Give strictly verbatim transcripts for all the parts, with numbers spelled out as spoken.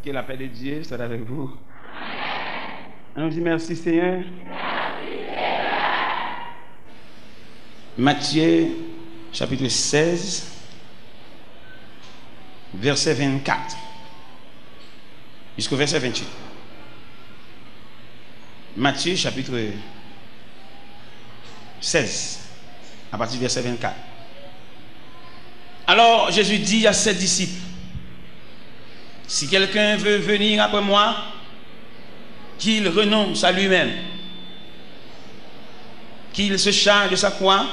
Que la paix de Dieu soit avec vous. Ann nou di mèsi, Senyè. Matye, chapit sèz, vèsè vennkat, jiska vèsè venntuit. Matye, chapit sèz, à partir du verset vingt-quatre. Alors Jésus dit à ses disciples, si quelqu'un veut venir après moi, qu'il renonce à lui-même, qu'il se charge de sa croix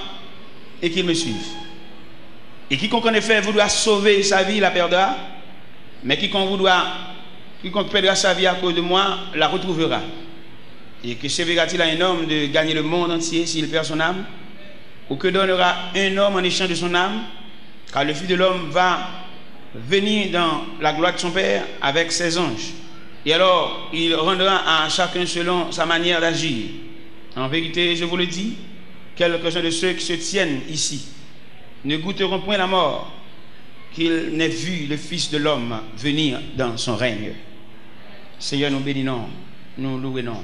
et qu'il me suive. Et quiconque en effet voudra sauver sa vie la perdra, mais quiconque voudra, quiconque perdra sa vie à cause de moi la retrouvera. Et que servira-t-il à un homme de gagner le monde entier s'il perd son âme? Ou que donnera un homme en échange de son âme? Car le Fils de l'homme va venir dans la gloire de son Père avec ses anges. Et alors, il rendra à chacun selon sa manière d'agir. En vérité, je vous le dis, quelques-uns de ceux qui se tiennent ici ne goûteront point la mort, qu'ils n'aient vu le Fils de l'homme venir dans son règne. Senyè, nou beni non, nou louwe non.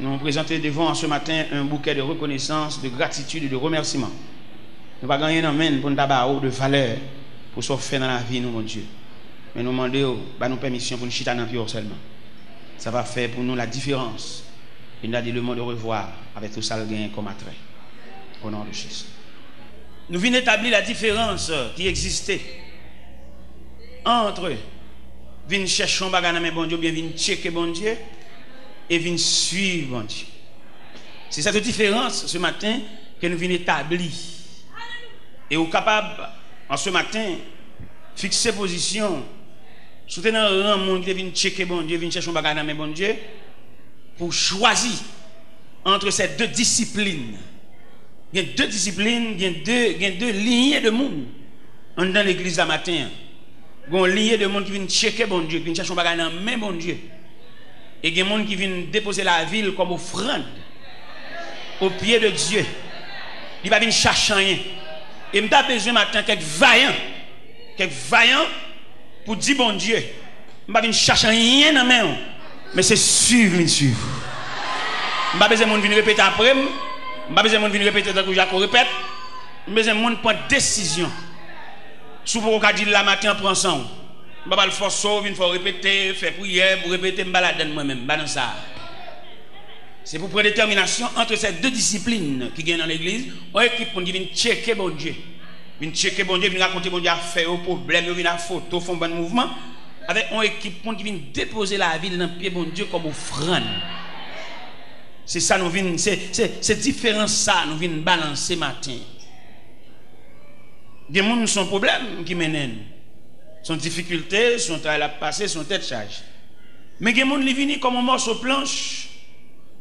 Nou prezante devan w ce matin un bouquet de reconnaissance, de gratitude et de remerciement. Nou pa gen anyen nan men n pou n ta ba ou de valè pou sa w fè nan lavi nou, Bondye. Men nou mande w, ba nou pèmisyon pou n chita nan pye w sèlman. Sa va fè pou nou la diferans. E n a di le monde au revoir avec tout sa l genyen kòm atrè. Au nom de Jésus. Nou vin etabli la diferans ki egziste ant vin chèche yon bagay nan men Bondye oubyen vin tcheke Bondye e vin suiv Bondye. C'est cette différence ce matin que nous venons établir. E ou kapab, an ce matin, fikse pozisyon. Si w te nan ran moun ki te vin tcheke Bondye, vin chèche yon bagay nan men Bondye, pou w chwazi entre ces deux disciplines. Gen de disiplin, gen de, gen de linye de moun anndan legliz la maten an. Gen yon linye de moun ki vin tcheke Bondye, ki vin chèche yon bagay nan men Bondye. E gen moun ki vin depoze lavi l kòm ofrann o pye de Dye. Li pa vin chache anyen. E m ta bezwen maten kèk vayan, kèk vayan pou di Bondye, m pa vin chache anyen nan men w, men se suiv m vin suiv. M pa bezwen moun vin repete apre m. M pa bezwen moun vin repete tankou Jako repèt. M bezwen moun pran desizyon. Si w poko ka di l la maten an, pran san w. M pa pral fòse w vin fè w repete, fè priyè pou repete, m pa ladann mwen menm, m pa nan sa. Se pou pran detèminasyon ant se de disiplin ki gen nan legliz, yon ekip moun ki vin tcheke Bondye. Vin tcheke Bondye, vin rakonte Bondye afè yo, pwoblèm yo, vin a foto, fè yon bann mouvman, avèk yon ekip moun ki vin depoze lavi l nan pye Bondye kòm ofrann. Se sa nou vin, se, se, se diferans sa nou vin balanse maten. Gen moun se yon pwoblèm ki mennen l. Se yon difikilte, se yon travay l ap pase, se yon tèt chaje. Men gen moun li vini kòm yon mòso planch,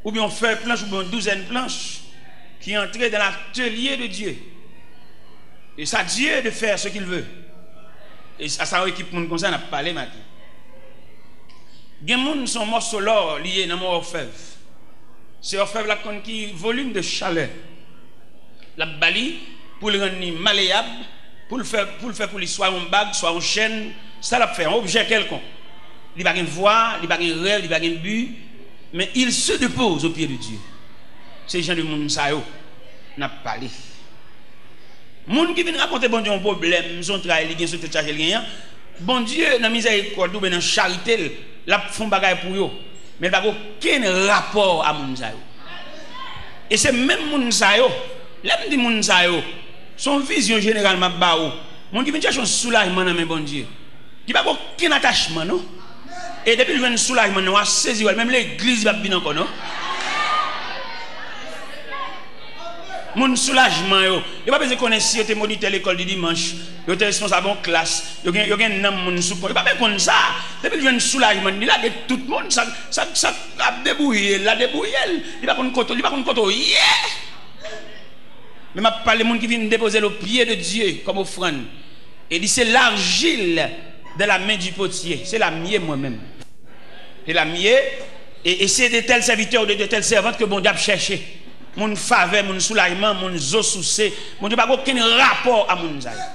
oubyen yon fèy planch, oubyen yon douzèn planch, ki antre dans l'atelier de Dieu. Et c'est à Dieu de faire ce qu'il veut. E sa, sa yon ekip moun konsa n ap pale maten. Gen moun se yon mòso lò li ye nan men òfèv. Se òfèv la k konn ki volim de chalè l ap ba li pou l rann li maleyab, pou l fè, pou l fè pou li swa yon bag, swa yon chèn, sa l ap fè, yon objè kèlkonk. Li pa gen vwa, li pa gen rèv, li pa gen bi, men il se dépose au pied de Dieu. Se jan de moun sa yo n ap pale. Moun ki vin rakonte Bondye yon pwoblèm, se yon travay li gen, se yon tèt chaje li genyen, Bondye, nan mizèrikòd li oubyen nan charite l, l ap fè yon bagay pou yo. Men l pa gen okenn rapò a moun sa yo. E se menm moun sa yo, lè m di moun sa yo, se yon vizyon jeneral m ap ba ou. Moun ki vin chèche yon soulajman nan men Bondye, li pa gen okenn atachman, non. E depi l jwenn soulajman nan, w a sezi wè l, menm legliz li p ap vin ankò, non. Moun soulajman yo, yo pa bezwen konnen si yo te monitè lekòl di dimanch, yo te responsab yon klas, yo gen, yo gen nanm moun sou kò, yo pa bezwen konn sa. Depi l jwenn soulajman, li lage tout moun, sa, sa, sa ap debouye l la, debouye l. Li pa konn kote, li pa konn kote w ye. Men m ap pale moun ki vin depoze l o pye de Dye kòm ofrann. E li se l'argile dans la main du potier. Se la m ye mwen menm. Se la m ye. E, e se de tèl sèvitè ou de, de tèl sèvant ke Bondye ap chèche. Moun favè, moun soulajman, moun zo souse. Bondye pa gen okenn rapò a moun sa yo.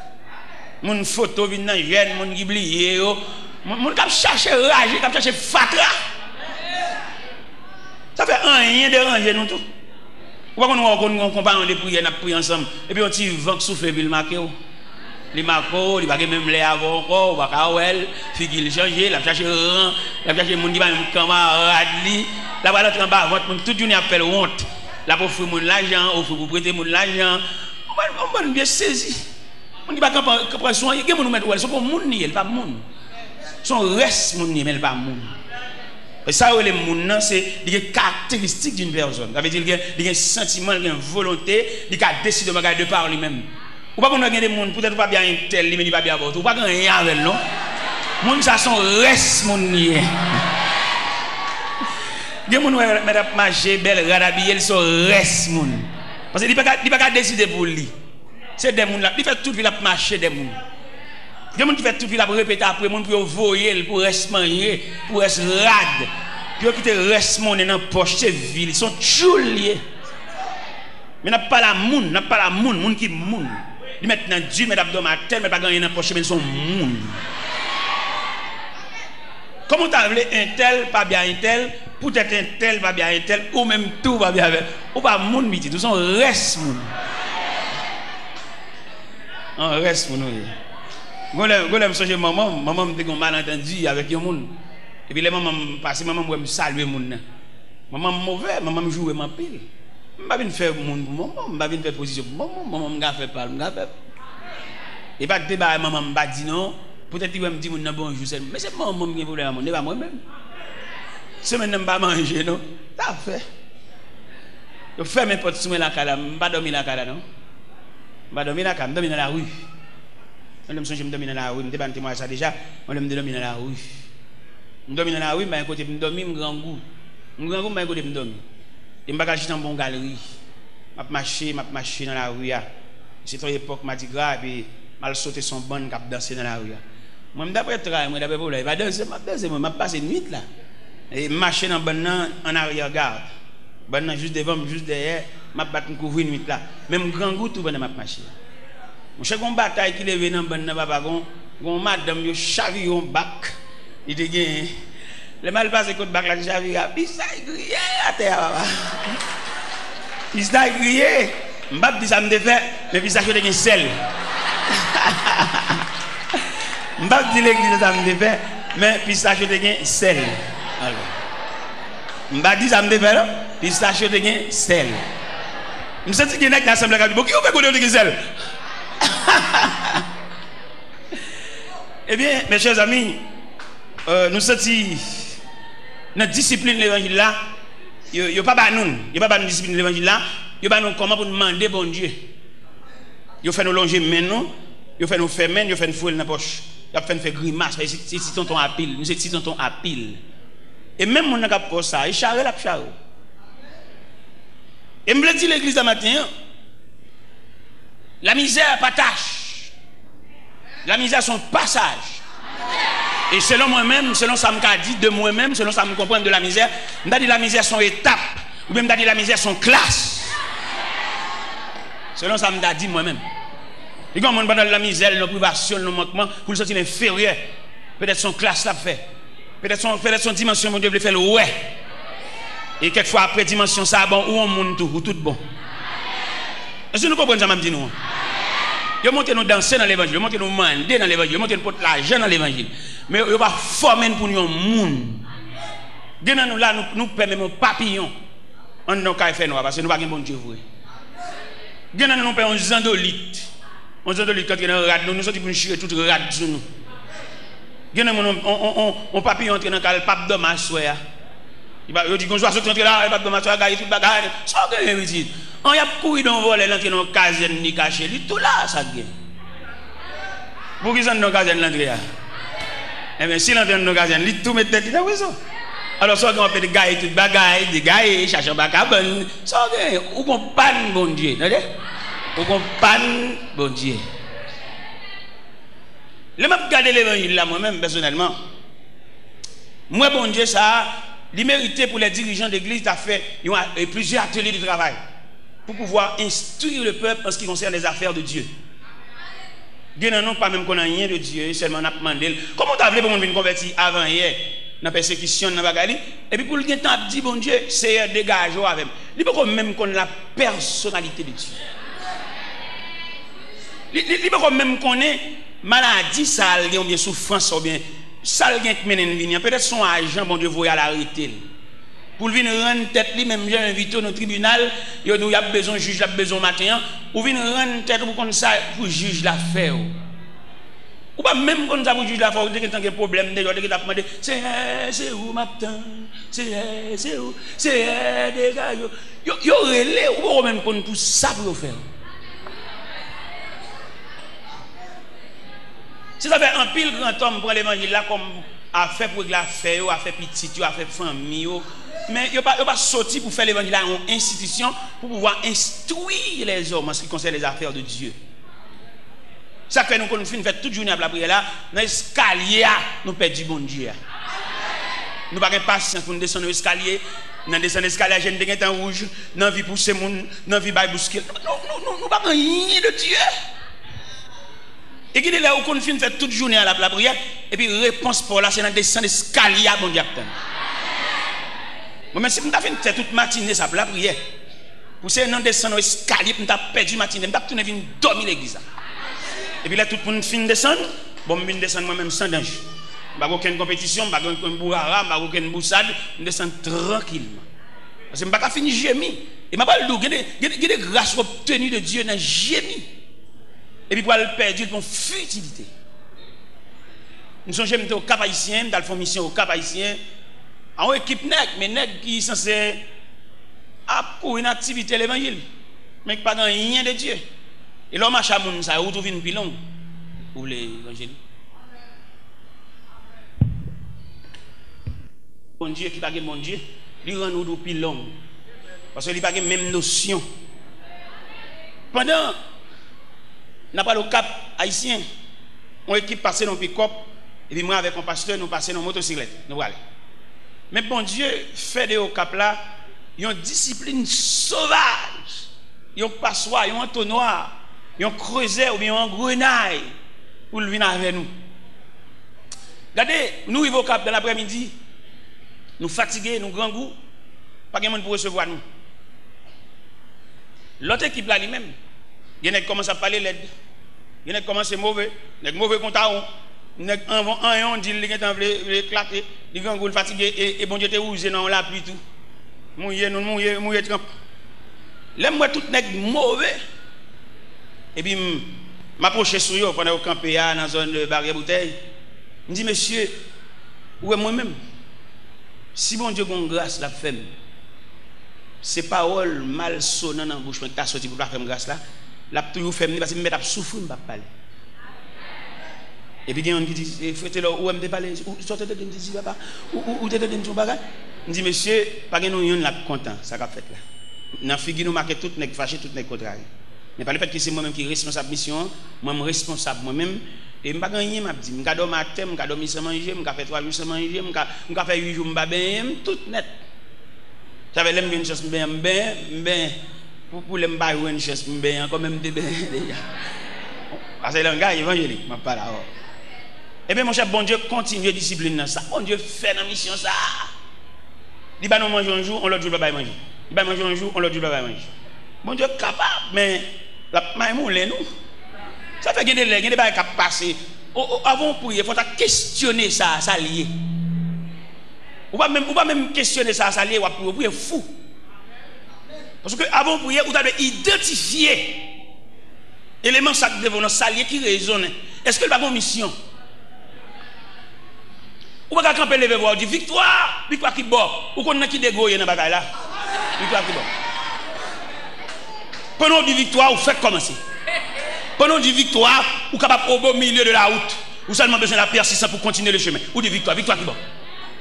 Moun foto vin nan jèn, moun ki bliye yo. Moun, moun k ap chache raje, k ap chache fatra. Sa fè anyen deranje nou tou. Ou pa konn wè w konn gen yon konpayon de priyè, n ap priye ansanm, epi yon ti van k soufle, epi l make w. Li make w, li pa gen menm lè avè w ankò, ou pa ka wè l, figi l chanje, l ap chache ran, l ap chache moun ki pa menm kanmarad li. L ap al antre anba vant moun, tout jounen ap fè l wont. L ap ofri moun lajan, ofri pou prete moun lajan. Yon bann, yon bann vye sezi. Moun ki pa kanpe, kanpe sou anyen, gen moun ou mèt wè l, se pou moun li ye, li pa moun. Se yon rès moun li ye, men li pa moun. E sa yo rele moun nan, se li gen karakteristik d'une personne. Sa vle di li gen, li gen santiman, li gen volonte, li ka deside yon bagay de pa li menm. Ou pa konn wè gen de moun, poutèt ou pa byen entèl, li menm li pa byen avè w tou. Ou pa gen anyen avè l, non. Moun sa se yon rès moun li ye. Gen moun wè mèt ap mache, bèl rad abiye, li se yon rès moun. Paske li pa ka, li pa ka deside pou li. Se dè moun l ap, li fè tout vi l ap mache dè moun. Gen moun ki fè tout vi l ap repete apre moun pou yo voye l, pou rès manje, pou rès rad, pou yo kite rès monnen nan pòch, se vi l, se yon tchoul li ye. Men n ap pale a moun, n ap pale a moun, moun ki moun. Li mèt nan di, mèt ap dòmi atè, mèt pa gen anyen nan pòch, men l se yon moun. Kòman w ta vle entèl pa byen entèl, poutèt entèl pa byen entèl, ou menm tou pa byen avè l? Ou pa moun, pitit, ou se yon rès moun. Yon rès moun ou ye. Gon lè, gon lè m sonje manman m, manman m te gen yon malantandi avèk yon moun. Epi lè manman m pase, manman m wè m salye moun nan. Manman m move, manman m joure m anpil. M pa vin fè moun pou manman m, m pa vin fè pozisyon pou manman m, manman m ka fè pa l, m ka fè. E pa t de bagay manman m pa di non, poutèt li wè m di moun nan bonjou sèlman. Men se manman m gen pwoblèm ak moun, e pa mwen menm. Semèn nan m pa manje non. Sa fè. Yo fèmen pòt sou mwen lakay la, m pa dòmi lakay la non. M pa dòmi lakay, m dòmi nan lari. Yon lè m sonje m dòmi nan lari, m te ba n temwayaj sa deja, yon lè m te dòmi nan lari. M dòmi nan lari, m pa gen kote pou m dòmi, m grangou. M grangou, m pa gen kote pou m dòmi. E m pa ka chita anba yon galri. M ap mache, m ap mache nan lari a. Se te yon epòk madigra, epi m al sote sou yon bann k ap danse nan lari a. Mwen, m daprè tray mwen, daprè pwoblèm, e pa danse m ap danse, mwen, m ap pase nwit la. E m mache nan bann nan, an aryè gad. Bann nan jis devan m, jis dèyè, m ap bat m kouvri nwit la. Men m grangou tou pandan m ap mache. Monchè, gon batay ki leve nan bann nan, papa, gon, gon madanm yo chavire yon bak li te genyen. Lè m al pase kot bak la te chavire a, pistach griye atè a, papa. Pistach griye. M p ap di sa m te fè, men pistach yo te gen sèl. M p ap di legliz sa m te fè, men pistach yo te gen sèl. Alò. M pa di sa m te fè non. Pistach yo te gen sèl. M santi gen nèg nan asanble a k ap di, "Bon, ki yo fè kote yo te gen sèl?" Ebyen, mes chers amis, euh, nou santi nan disiplin levanjil la, yo, yo pa ba nou, yo pa ba nou disiplin levanjil la, yo ba nou kòman pou nou mande Bondye. Yo fè nou lonje men nou, yo fè nou fèmen, yo fè n foure l nan pòch. Y ap fè n fè grimas, paske se, se ti tonton apil, nou se ti tonton apil. E menm moun nan k ap fè w sa, e chare l ap chare w. E m vle di legliz la maten an, la misère pa tâche. La misère se yon pasaj. E selon mwen menm, selon sa m ka di de mwen menm, selon sa m konprann de la misère, m ta di la misère se yon etap, oubyen m ta di la misère se yon klas. Selon sa m ta di mwen menm. Li gen yon moun pandan l nan mizè, l nan privasyon, l nan mankman, pou l santi l enferyè. Petèt se yon klas l ap fè. Petèt se yon, petèt se yon dimansyon Bondye vle fè l wè. E kèkfwa apre dimansyon sa a, bon, ou yon moun tou, ou tout bon. Èske nou konprann sa m ap di nou an? Yo montre nou danse nan levanjil, yo montre nou mande nan levanjil, yo montre nou pot lajan nan levanjil. Men yo, yo pa fòme n pou nou yon moun. Gen nan nou la, nou, nou pè menm yon papiyon anndan yon kay fènwa, paske nou pa gen Bondye vre. Gen nan nou, nou pè yon zandolit. Yon zandolit k antre nan rad nou, nou soti pou nou chire tout rad sou nou. Gen nan nou, yon, yon, yon, yon papiyon antre nan kay la, l p ap dòmi aswè a. Li pa, yo di, gon zwazo ki antre la, li p ap dòmi aswè a, gaye tout bagay. Sa w genyen, pitit? An, y ap kouri de yon vòlè, l antre nan yon kazèn, li kache, li tou la, sa k gen? Poukisa anndan yon kazèn l antre a? Enben, si l antre anndan yon kazèn, li tou met tèt li nan prizon. Alò, sa w gen, w ap mete gaye tout bagay, degaye, chache anba kabann. Sa w gen, ou gon pàn Bondye, tande? Ou gon pàn Bondye. Lè m ap gade levanjil la, mwen menm, pèsonèlman, m wè Bondye sa a, li merite pou lè dirijan legliz ta fè yon a-, e plizyè atelye de travay pou pouvwa enstwi le pèp an se ki konsène lè zafè de Dye. Gen nan nou k pa menm konn anyen de Dye, sèlman n ap mande l. Kòman w ta vle pou moun vin konvèti avan yè nan pèsekisyon, nan bagay li, epi pou l gentan ap di Bondye, Seyè, degaje w avè m? Li poko menm konn la pèsonalite de Dye. Li, li, li poko menm konnen maladi sa l gen, oubyen soufrans sa, oubyen sa l gen k mennen l vini an. Petèt se yon ajan Bondye voye al arete l. Pou l vin rann tèt li, menm jan yo envite w nan tribinal, yo di w y ap bezwen jij la, ap bezwen w maten an, ou vin rann tèt ou pou konn sa pou jij la fè w. Ou pa menm konn sa pou jij la fè w, ou te gentan gen pwoblèm deja, ou te gentan ap mande, Seyè, se ou m ap tann, Seyè, se ou, Seyè, degaje w. Yo, yo rele w, ou poko menm konn pou sa pou yo fè w. Se sa fè anpil grantòm pran levanjil la kòm afè pou regle afè yo, afè pitit yo, afè fanmi yo. Men yo pa, yo pa soti pou fè levanjil la yon enstitisyon pou pouvwa enstwi lèzòm an ce qui concerne les affaires de Dieu. Sa k fè nou konn fin fè tout jounen ap lapriyè la, nan eskalye a, nou pèdi Bondye a. Nou pa gen pasyans pou n desann yon eskalye. Nan desann eskalye a, je n te gentan wouj, nan vi pouse moun, nan vi bay bouske. Nou, nou, nou, nou, nou pa gen anyen de Dye. E gen de lè ou konn fin fè tout jounen an l ap lapriyè, epi repons pa w la se nan desann eskalye a Bondye ap tann. Mwen menm, si m ta fin fè tout matine sa ap lapriyè, pou se nan desann yon eskalye pou m ta pèdi matine, m t ap tounen vin dòmi legliz la. Epi lè tout moun fin desann, bon, m vin desann mwen menm san danje. M pa gen okenn konpetisyon, m pa gen okenn bourara, m pa gen okenn bousad, m desann trankilman. Paske m pa ka fin jemi. E m ap pral di w, gen de, gen de, gen de gras w obteni de Dye nan jemi. Epi pral pèdi l pou yon fitilite. M sonje m te Okap Ayisyen, m t al fè yon misyon Okap Ayisyen. A yon ekip nèg, men nèg ki sanse ap kouri nan aktivite levanjil, men ki pa gen anyen de Dye. E lè w mache a moun sa yo, wout ou vin pi long. Ou vle evanjil? Bondye ki pa gen Bondye, li rann wout ou pi long. Paske li pa gen menm nosyon. Pandan n ap al Okap Ayisyen, yon ekip pase nan yon pikòp, epi mwen avèk yon pastè, nou pase nan yon motosiklèt, nou prale. Men Bondye fè de Okap la yon disiplin sovaj, yon paswa, yon antonwa, yon krezè oubyen yon angrenay pou l vin avè nou. Gade, nou rive Okap nan laprèmidi, nou fatige, nou grangou, pa gen moun pou resevwa nou. Lòt ekip la li menm, gen nèg kòmanse ap pale lèd, gen nèg kòmanse move, nèg move kon tawon, nèg anvan anyon di l li gentan vle, vle eklate, li grangou, l fatige, e, e Bondye te wouze nan yon lapli tou. Mouye, nou mouye, mouye tranp. Lè m wè tout nèg move, epi m, m apwoche sou yo pandan yo kanpe a nan zòn, e, Baryè Boutèy, m di, mesye, ou wè mwen menm? Si Bondye gon gras l ap fè m, se pawòl malsonan nan bouch mwen ki ta soti pou l pa fè m gras la, l ap toujou fè m li, paske m mèt ap soufri, m p ap pale. Epi gen youn ki di, e, Frè Telò, ou wè m te pale, ou, sa w te tande m te di, papa? Ou, ou, ou te tande m di yon bagay? M di, mesye, pa gen nou youn la k kontan sa k ap fèt la. Nan figi nou make tout nèg fache, tout nèg kontrarye. Men pa lefètke se mwen menm ki responsab misyon an, mwen m responsab mwen menm, e m pa gen anyen m ap di. M ka dòmi atè, m ka dòmi san manje, m ka fè twa jou san manje, m ka, m ka fè uit jou m pa benyen, m tout nèt. Sa fè lè m jwenn chans m benyen, m benyen, m benyen. Pou, pou lè m pa jwenn chans pou m benyen ankò, men m te benyen deja. Paske langaj evanjelik m ap pale avè w. Ebyen, monchè, Bondye kontinye disiplin nan. Sa Bondye fè nan misyon sa a? Li ba nou manje yon jou, yon lòt jou l pa bay manje. Li bay manje yon jou, yon lòt jou l pa bay manje. Bondye kapab, men l ap maymoulen nou. Sa fè gen de lè, gen de bagay k ap pase. O, o, avan w priye, fò w ta kesyone sa, sa l ye. Ou pa menm, ou pa menm kesyone sa, sa l ye, w ap priye, w priye fou. Paske avan w priye, ou ta dwe idantifye eleman sa k devan w nan, sa l ye ki rezonnen. Èske l pa gen yon misyon? Ou pa ka kanpe leve vwa, ou di, "Viktwa! Viktwa ki bò?" Ou konn nan ki degre w ye nan bagay la? Viktwa ki bò? Pandan w di viktwa, ou fèk kòmanse. Pandan w di viktwa, ou kapab au beau milieu de la route. Ou sèlman bezwen la pèsistans pou kontinye le chemen. Ou di, "Viktwa, viktwa ki bò?"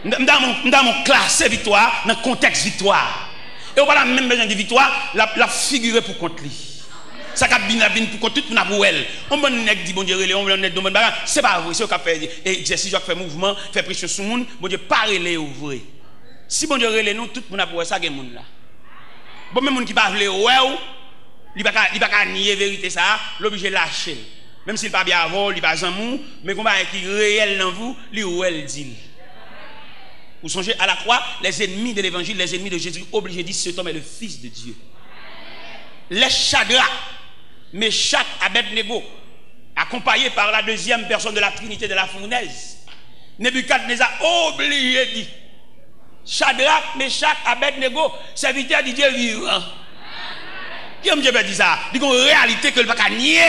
M ta, m ta, m ta klase viktwa nan kontèks viktwa. E ou pa ta menm bezwen di viktwa, l ap, l ap figire pou kont li. Sa k ap vin, l ap vin pou kont tout moun ap wè l. Yon bann nèg di Bondye rele, yon bann nèg di yon bann bagay. Se pa vre, se yo k ap fè egzèsis, yo k ap fè mouvman, fè presyon sou moun. Bondye pa rele yo vre. Si Bondye rele nou, tout moun ap wè sa gen moun la. Bon, men moun ki pa vle wè w, li pa ka, li pa ka nye verite sa a, l oblije lache l. Menm si l pa byen avè w, li pa zanmi w, men gon bagay ki reyèl nan vi w, li wè l di l. Ou sonje, à la croix, les ennemis de l'évangile, les ennemis de Jésus, obligé di, cet homme est le Fils de Dieu. Lè Chadrak, Mechak, Abèdnego, accompagné par la deuxième personne de la Trinité de la fournaise, Nebikadneza oblije di, Chadrak, Mechak, Abèdnego, sèvitè di Dye vivan. Ki moun Dye pè di sa? Li gon reyalite ke l pa ka nye.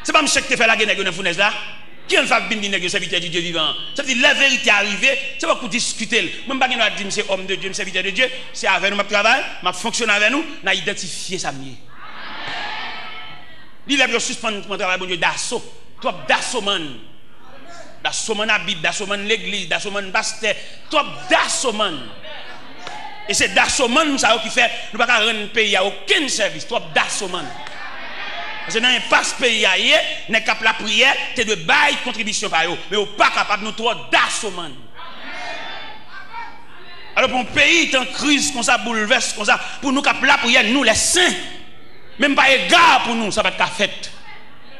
Se pa misye ki te fè lage nèg yo nan founèz la? Ki moun fè ap vin di nèg yo sèvitè di Dye vivan an? Sa vle di, lè verite a rive, se pa pou diskite l. Mwen, m pa gen dwa di m se òm de Dye, m sèvitè de Dye. Se avè nou m ap travay, m ap fonksyone avè nou, n a idantifye sa m ye. Li lè pou yo sispann pran travay Bondye daso. Twòp dasomann. Dasomann a Bib, dasomann legliz, dasomann pastè. Twòp dasomann. E se dasomann sa yo ki fè nou pa ka rann peyi a okenn sèvis. Twòp dasomann. Paske nan enpas peyi a ye, nèg k ap lapriyè te dwe bay kontribisyon pa yo. Men yo pa kapab, nou twò dasomann. Alò, pou yon peyi tan kriz konsa, boulvès konsa, pou nou k ap lapriyè, nou lè sen, menm pa ega pou nou, sa pa t ka fèt.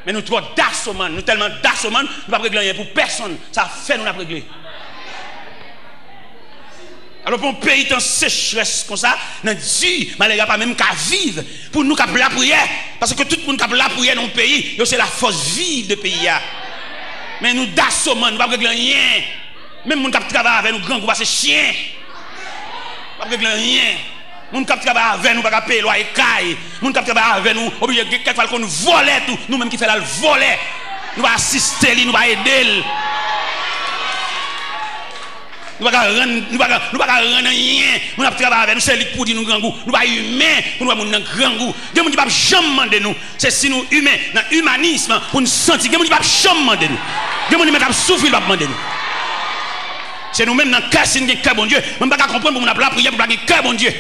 Men nou twò dasomann, nou tèlman dasomann, nou p ap regle anyen pou pèsonn. Sa fè nou n ap regle. Alò, pou yon peyi tan sechrès konsa, nan di, malere a pa menm ka viv, pou nou k ap lapriyè, paske tout moun k ap lapriyè nan yon peyi, yo se la force vive de peyi a. Men nou dasomann, nou p ap regle anyen. Menm moun k ap travay avè nou grangou pase chen. W ap regle anyen. Moun k ap travay avè nou pa ka peye lwaye kay. Moun k ap travay avè nou oblije gen kèk fwa l konn vòlè tou. Nou menm ki fè l al vòlè. Nou pa asiste li, nou pa ede l. Nou pa ka rann, nou pa ka, nou pa ka rann anyen. Moun ap travay avè nou, se li k pou di nou grangou. Nou pa imen pou nou wè moun nan grangou. Gen moun ki p ap janm mande nou. Se si nou imen, nan imanism, pou n santi. Gen moun ki p ap janm mande nou. Gen moun li menm k ap soufri, li p ap mande nou. Se nou menm nan kè, si n gen kè Bondye. Mwen, m pa ka konprann pou moun ap lapriyè, pou pa gen kè Bondye.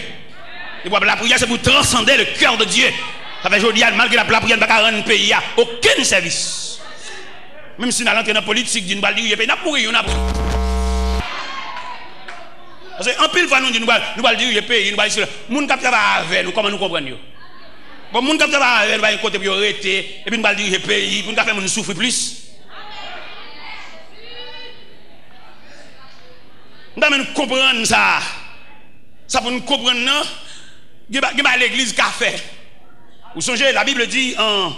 E pou ap lapriyè, se pou transande le cœur de Dieu. Sa fè jodi a, malgre n ap lapriyè, n pa ka rann peyi a okenn sèvis. Menm si n al antre nan politik, di n pral dirije peyi, n ap mouri youn apre. Paske anpil fwa nou di nou pral, nou pral dirije peyi, nou pral dirije moun k ap travay avè nou, kòman nou konprann yo? Bon, moun k ap travay avè nou pa gen kote pou yo rete, epi nou pral dirije peyi, pou nou ka fè moun soufri plis. M ta renmen nou konprann sa. Sa pou nou konprann nan, gen ba-, gen bagay legliz ka fè. Ou sonje, la Bible di an,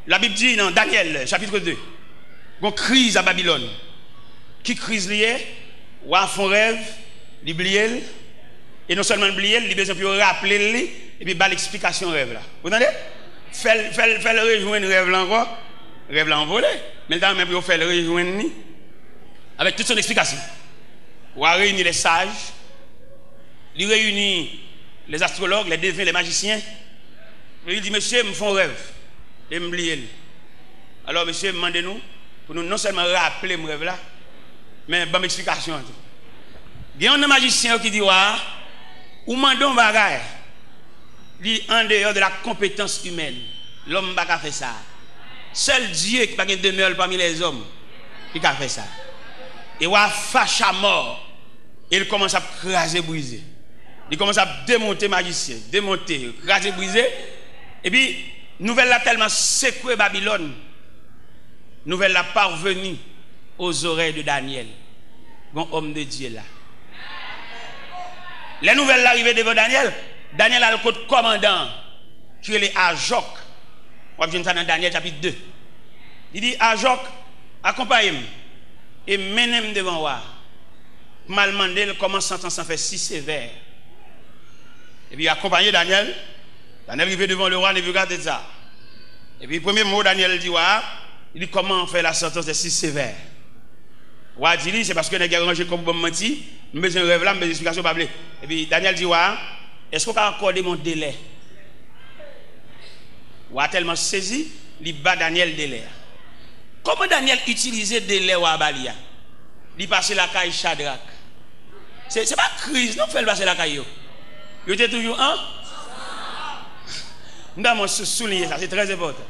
la Bib di nan Danyèl, chapitre deux, gon kriz a Babilòn. Ki kriz li ye? Wa fè yon rèv, li bliye l. E non sèlman l bliye l, li bezwen pou yo raple l li, epi ba l eksplikasyon rèv la. Ou tande? Fè l, fè l, fè l rejwenn rèv la ankò. Rèv la anvole, men l ta renmen pou yo fè l rejwenn li avèk tout son eksplikasyon. Wa reyini les sages, li reyini les astrologues, les devins, les magiciens. Li di, "Mesye, m fè yon rèv e m bliye l. Alò, mesye, m mande nou pou nou non sèlman raple m rèv la, men ban m eksplikasyon an tou." Gen youn nan majisyen yo ki di wa a, "Ou mande yon bagay, li andeyò de la konpetans imèn. Lòm pa ka fè sa. Sèl Dye ki pa gen demè pami lèzòm ki ka fè sa." E wa a fache amò, e l kòmanse ap kraze brize. Li kòmanse ap demonte majisyen, demonte, kraze brize. Epi, nouvèl la tèlman sekwe Babilòn, nouvèl la parvenu aux oreilles de Daniel. Gon òm de Dye la. Lè nouvèl la rive devan Danyèl, Danyèl al kot kòmandan an, ki rele Ajòk. W ap jwenn sa nan Danyèl chapit de. Li di, "Ajòk, akonpaye m e mennen m devan wa a, pou m al mande l kòman santans lan fè si sevè." Epi yo akonpaye Danyèl. Danyèl rive devan le roi Nebikadneza. Epi premye mo Danyèl di wa a, li di, "Comment faire la sentence est si sévère?" Wa a di li, "Se paske nèg yo ranje kò pou ban m manti, m bezwen rèv la, m bezwen eksplikasyon, pa vle." Epi Danyèl di wa a, "Èske w ka akòde m yon delè?" Wa a tèlman sezi, li ba Danyèl delè a. Kòman Danyèl itilize delè wa a ba li a? Li pase lakay Chadrak. Se, se pa kriz non k fè l pase lakay yo. Yo te toujou an. M ta mwen sou, souliye sa, se trè enpòtan.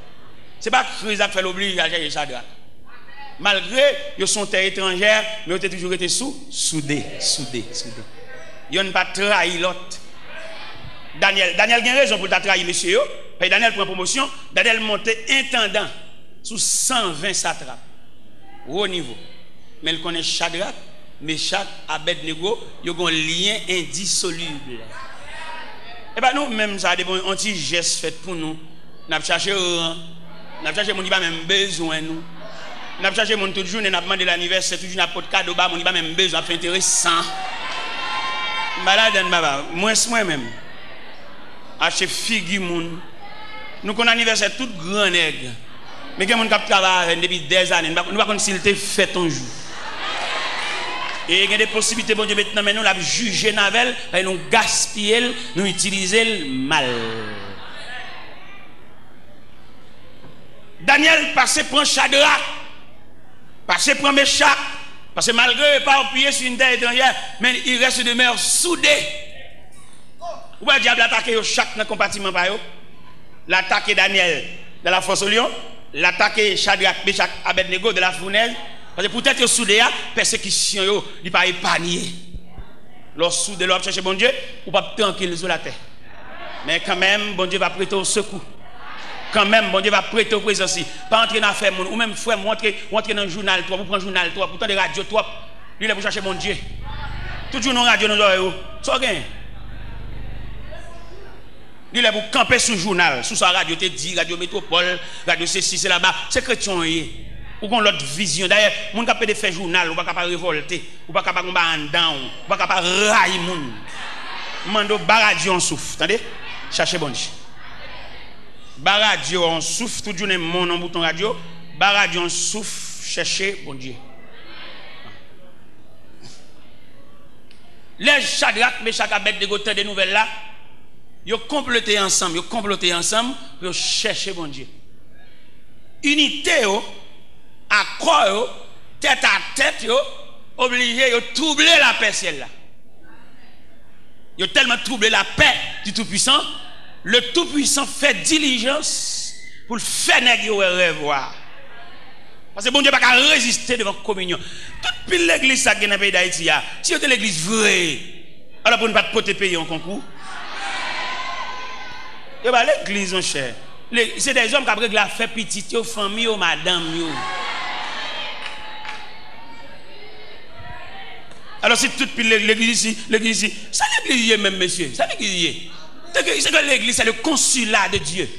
Se pa kriz la k fè l oblije al chèche Chadrak. Malgre yo se yon tè etranjè, men yo te toujou rete sou, soude, soude, soude. Yonn pa trayi lòt. Danyèl, Danyèl gen rezon pou l ta trayi mesye yo. Paske Danyèl pran pwomosyon, Danyèl monte entandan sou san ven satrap wo nivo. Men l konnen Chadrak, Mechak, Abèdnego, yo gen yon lyen endisolib. E pa nou menm sa, depi yon ti jès fèt pou nou, n ap chache ran, n ap chache moun ki pa menm bezwen nou. N ap chache moun tout jounen, n ap mande l anivèsè, tout jounen ap pot kado ba moun ki pa menm bezwen, ap fè enteresan. M pa ladann, papa. Mwens mwen menm. Achte figi moun. Nou konn anivèsè tout gran nèg. Men gen moun k ap travay avè n depi dèzane. Nou pa, nou pa konn si l te fèt yon jou. E gen de posiblite Bondye met nan men nou, l ap jije n avè l, paske nou gaspiye l, nou itilize l mal. Danyèl pase pran Chadrak, pase pran Mechak, paske malgre yo eparpiye sur une terre étrangère, men ils restent, demeurent soudés. Ou wè dyab la atake yo chak nan konpatiman pa yo. L atake Danyèl dans la fosse aux lions, l atake Chadrak, Mechak, Abèdnego dans la fournaise. Paske poutèt yo soude a, pèsekisyon yo, li pa epanye. Lè w soude, lè w ap chèche Bondye, ou p ap trankil sou latè. Men kanmenm, Bondye va prete w sekou. Kanmenm, Bondye va prete w prezans li. Pa antre nan afè moun. Ou menm, frè m, ou antre, ou antre nan jounal twòp, ou pran jounal twòp, ou tande radyo twòp. Li lè pou chache Bondye. Tout jounen yon radyo nan zòrèy ou. Sa w gen? Li lè pou kanpe sou jounal, sou sa radyo te di, radyo Metwopòl, radyo sesi, sela ba. Se kretyen w ye. Ou gen yon lòt vizyon. Dayè, moun k ap pede fè jounal, ou pa ka pa revòlte. Ou pa ka pa gen yon bagay anndan w. Ou pa ka pa rayi moun. M mande w, ba radyo yon souf, tande? Chache Bondye. Ba radyo yon souf, tout jounen monn yon bouton radyo. Ba radyo yon souf, chèche Bondye. Lè Chadrak, Mechak, Abèdnego tande nouvèl la, yo konplote ansanm, yo konplote ansanm pou yo chèche Bondye. Inite yo, akò yo, tèt a tèt yo, oblije yo twouble lapè syèl la. Yo tèlman twouble lapè du Tout-Puissant, le Tout-Puissant fè dilijans pou l fè nèg yo wè rèv wa. Paske Bondye pa ka reziste devan kominyon. Tout pil legliz sa k gen nan peyi Dayiti a, si yo te legliz vre, alò pou n pa t pote peyi an konkou. Yo pa legliz, monchè. Le, se dèzòm k ap regle afè pitit yo, fanmi yo, madanm yo. Alò, si tout pil le-, legliz isi, legliz isi, sa legliz ye menm, mesye? Sa legliz ye? Se ke, se ke legliz, se le consulat de Dieu.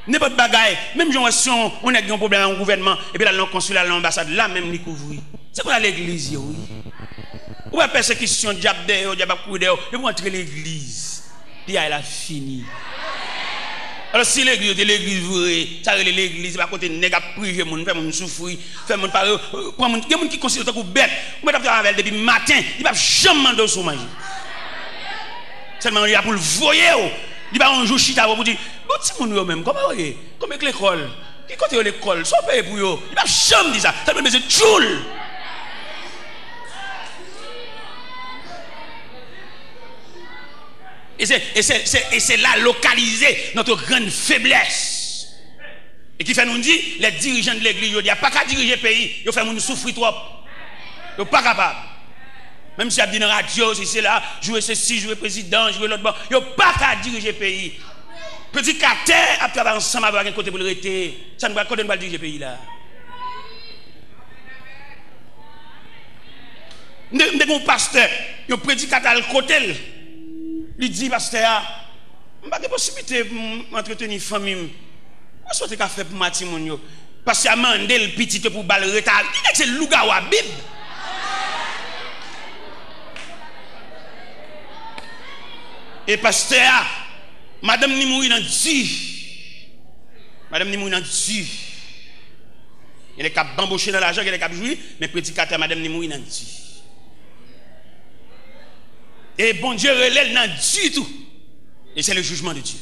Nenpòt bagay, menm jan w wè si yon, yon nèg gen yon pwoblèm ak yon gouvènman, epi l al nan yon konsila, al nan yon anbasad, la menm li kouvri. Se konsa legliz ye, wi. Ou wè pèsekisyon, dyab dèyè w, dyab ap kouri dèyè w, depi w antre legliz, piyay la fini. Alò, si legliz yo te legliz vre, sa rele legliz, se pa kote nèg ap prive moun, fè moun soufri, fè moun pa, pran moun, gen moun ki konsidere w tankou bèt, ou mèt ap travay avè l depi maten, li p ap janm mande w si w manje. Sèlman li la pou l voye w. Li pa yon jou chita pou di, bon, timoun yo menm, kòman yo ye? Kòman k lekòl? Ki kote yo lekòl? Sa w peye pou yo? Li p ap janm di sa. Sèlman l bezwen tchoul. E se, e se, se, e se la lokalize notre grande faiblesse. E ki fè nou di, lè dirijan de legliz jodi a pa ka dirije peyi, yo fè moun soufri twòp. Yo pa kapab. Menm si y ap di nan radyo, si se la, joure sesi, joure prezidan, joure lòt bò, yo pa ka dirije peyi. Predikatè ap travay ansanm avè w, pa gen kote pou l rete. Sa n pral, kote n pral dirije peyi la? M te, m te gen yon pastè, yon predikatè al kote l. Li di pastè a, m pa gen posiblite pou m antreteni fanmi m. Mwen sot te ka fè pou m a timoun yo. Pastè a mande l pitit yo pou ba l reta. Li nèg se lougawou a Bib. E pastè a, madanm ni mouri nan di. Madanm ni mouri nan di. Gen nèg k ap banboche nan lajan, gen nèg k ap jwi, men predikatè a, madanm ni mouri nan di. E Bondye rele l nan di tou. E se le jijman de Dye.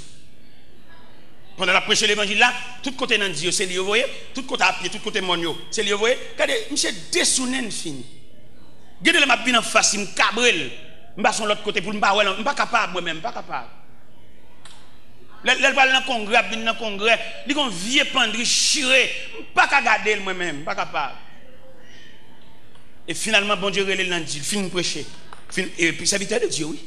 Pandan l ap preche levanjil la, tout kote nan di yo, se li yo voye, tout kote a pye, tout kote mòn yo, se li yo voye. Gade, misye desounen fini. Gen de lè m ap vin anfas li, m kabre l. M pase yon lòt kote pou l, m pa wè l, m pa kapab, mwen menm, m pa kapab. Lè, lè l pral nan kongrè, ap vin nan kongrè, li gon vye pandri chire. M pa ka gade l, mwen menm, m pa kapab. E finalman, Bondye rele l nan di, l fin preche. Fin, epi sèvitè de Dye, wi.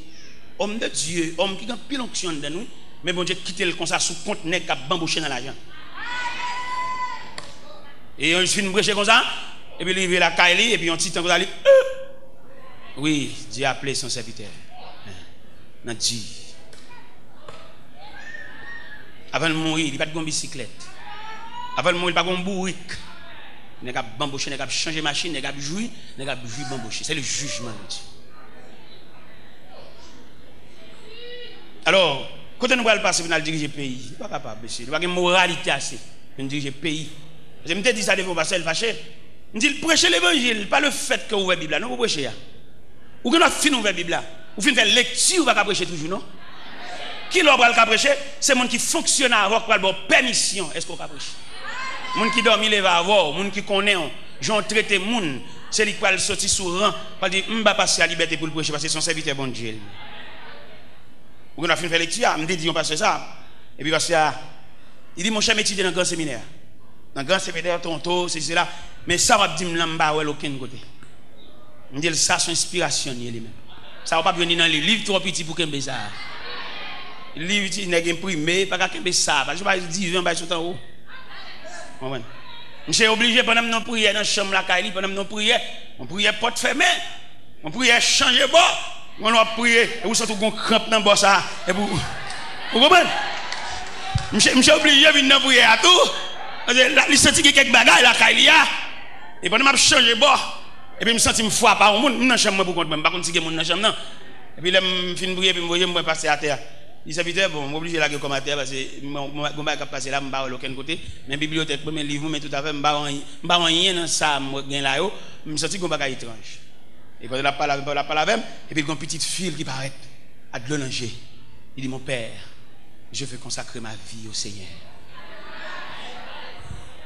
Homme de Dieu, òm ki gen anpil onksyon anndan l, wi. Men Bondye kite l konsa sou kont nèg k ap banboche nan lajan. E yon fin preche konsa, epi li rive lakay li, epi yon ti tan konsa li, euh! Wi, Dieu a appelé son serviteur. Nan di. Avan l mouri, li pa t gen yon bisiklèt. Avan l mouri, li pa t gen yon bourik. Nèg ap banboche, nèg ap chanje machin, nèg ap jwi, nèg ap jwi banboche. C'est le jugement de Dieu. Alò, kote nou pral pase pou n al dirije peyi? Nou pa kapab, mesye. Nou pa gen moralite ase pou n dirije peyi. Paske m te di sa devan yon pastè, l fache. M di l, preche levanjil, pa le fèt ke w ouvè Bib la, non, pou preche a. Ou gen dwa fin ouvè Bib la. Ou fin fè lekti, ou pa ka preche toujou, non. Kilè w pral ka preche? Se moun ki fonksyone avè w ki pral ba w pèmisyon. Èske w ka preche? Moun ki dòmi leve avè w, moun ki konnen w, jan w trete moun, se li k pral soti sou ran, pral di, m ba pastè a libète pou l preche, paske se yon sèvitè Bondye l ye. Ou gen dwa fin fè lekti a, m te di yon pastè sa, epi pastè a, li di, monchè, m etidye nan gran seminè. Nan gran seminè, Toronto, sesi, sela, men sa w ap di m lan, m pa wè l okenn kote. M di l, sa se yon enspirasyon li ye li menm. Sa w p ap jwenn li nan liv, liv twò piti pou kenbe sa. Liv ti nèg enprime, pa ka kenbe sa, pa jwenn bay diven, bay sot anwo. Konprann? Misye oblije, pandan m nan priyè nan chanm lakay li, pandan m nan priyè, yon priyè pòt fèmen, yon priyè chanje bò, yon lè w ap priyè, epi w santi w gon kranp nan bò sa, epi w, ou konprann? Misye, misye oblije vin nan priyè a tou, paske la, li santi gen kèk bagay lakay li a, e pandan m ap chanje bò, epi m santi m frape a yon moun, m nan chanm mwen pou kont mwen, m pa konn si gen moun nan chanm nan, epi lè m fin priyè, epi m voye, m wè pastè atè a. Li, sèvitè, bon, m oblije lage kò m atè, paske m, m, gon bagay k ap pase la, m pa wè l okenn kote, men bibliyotèk mwen, men liv mwen, men tout afè m, m pa wè anyen, m pa wè anyen nan sa m gen la yo, m santi gon bagay etranj. E pandan l ap pale avè m, pandan l ap pale avè m, epi l gon pitit fi l ki parèt, ak dlo nan je. Li di, mon père, je veux consacrer ma vie au Seigneur.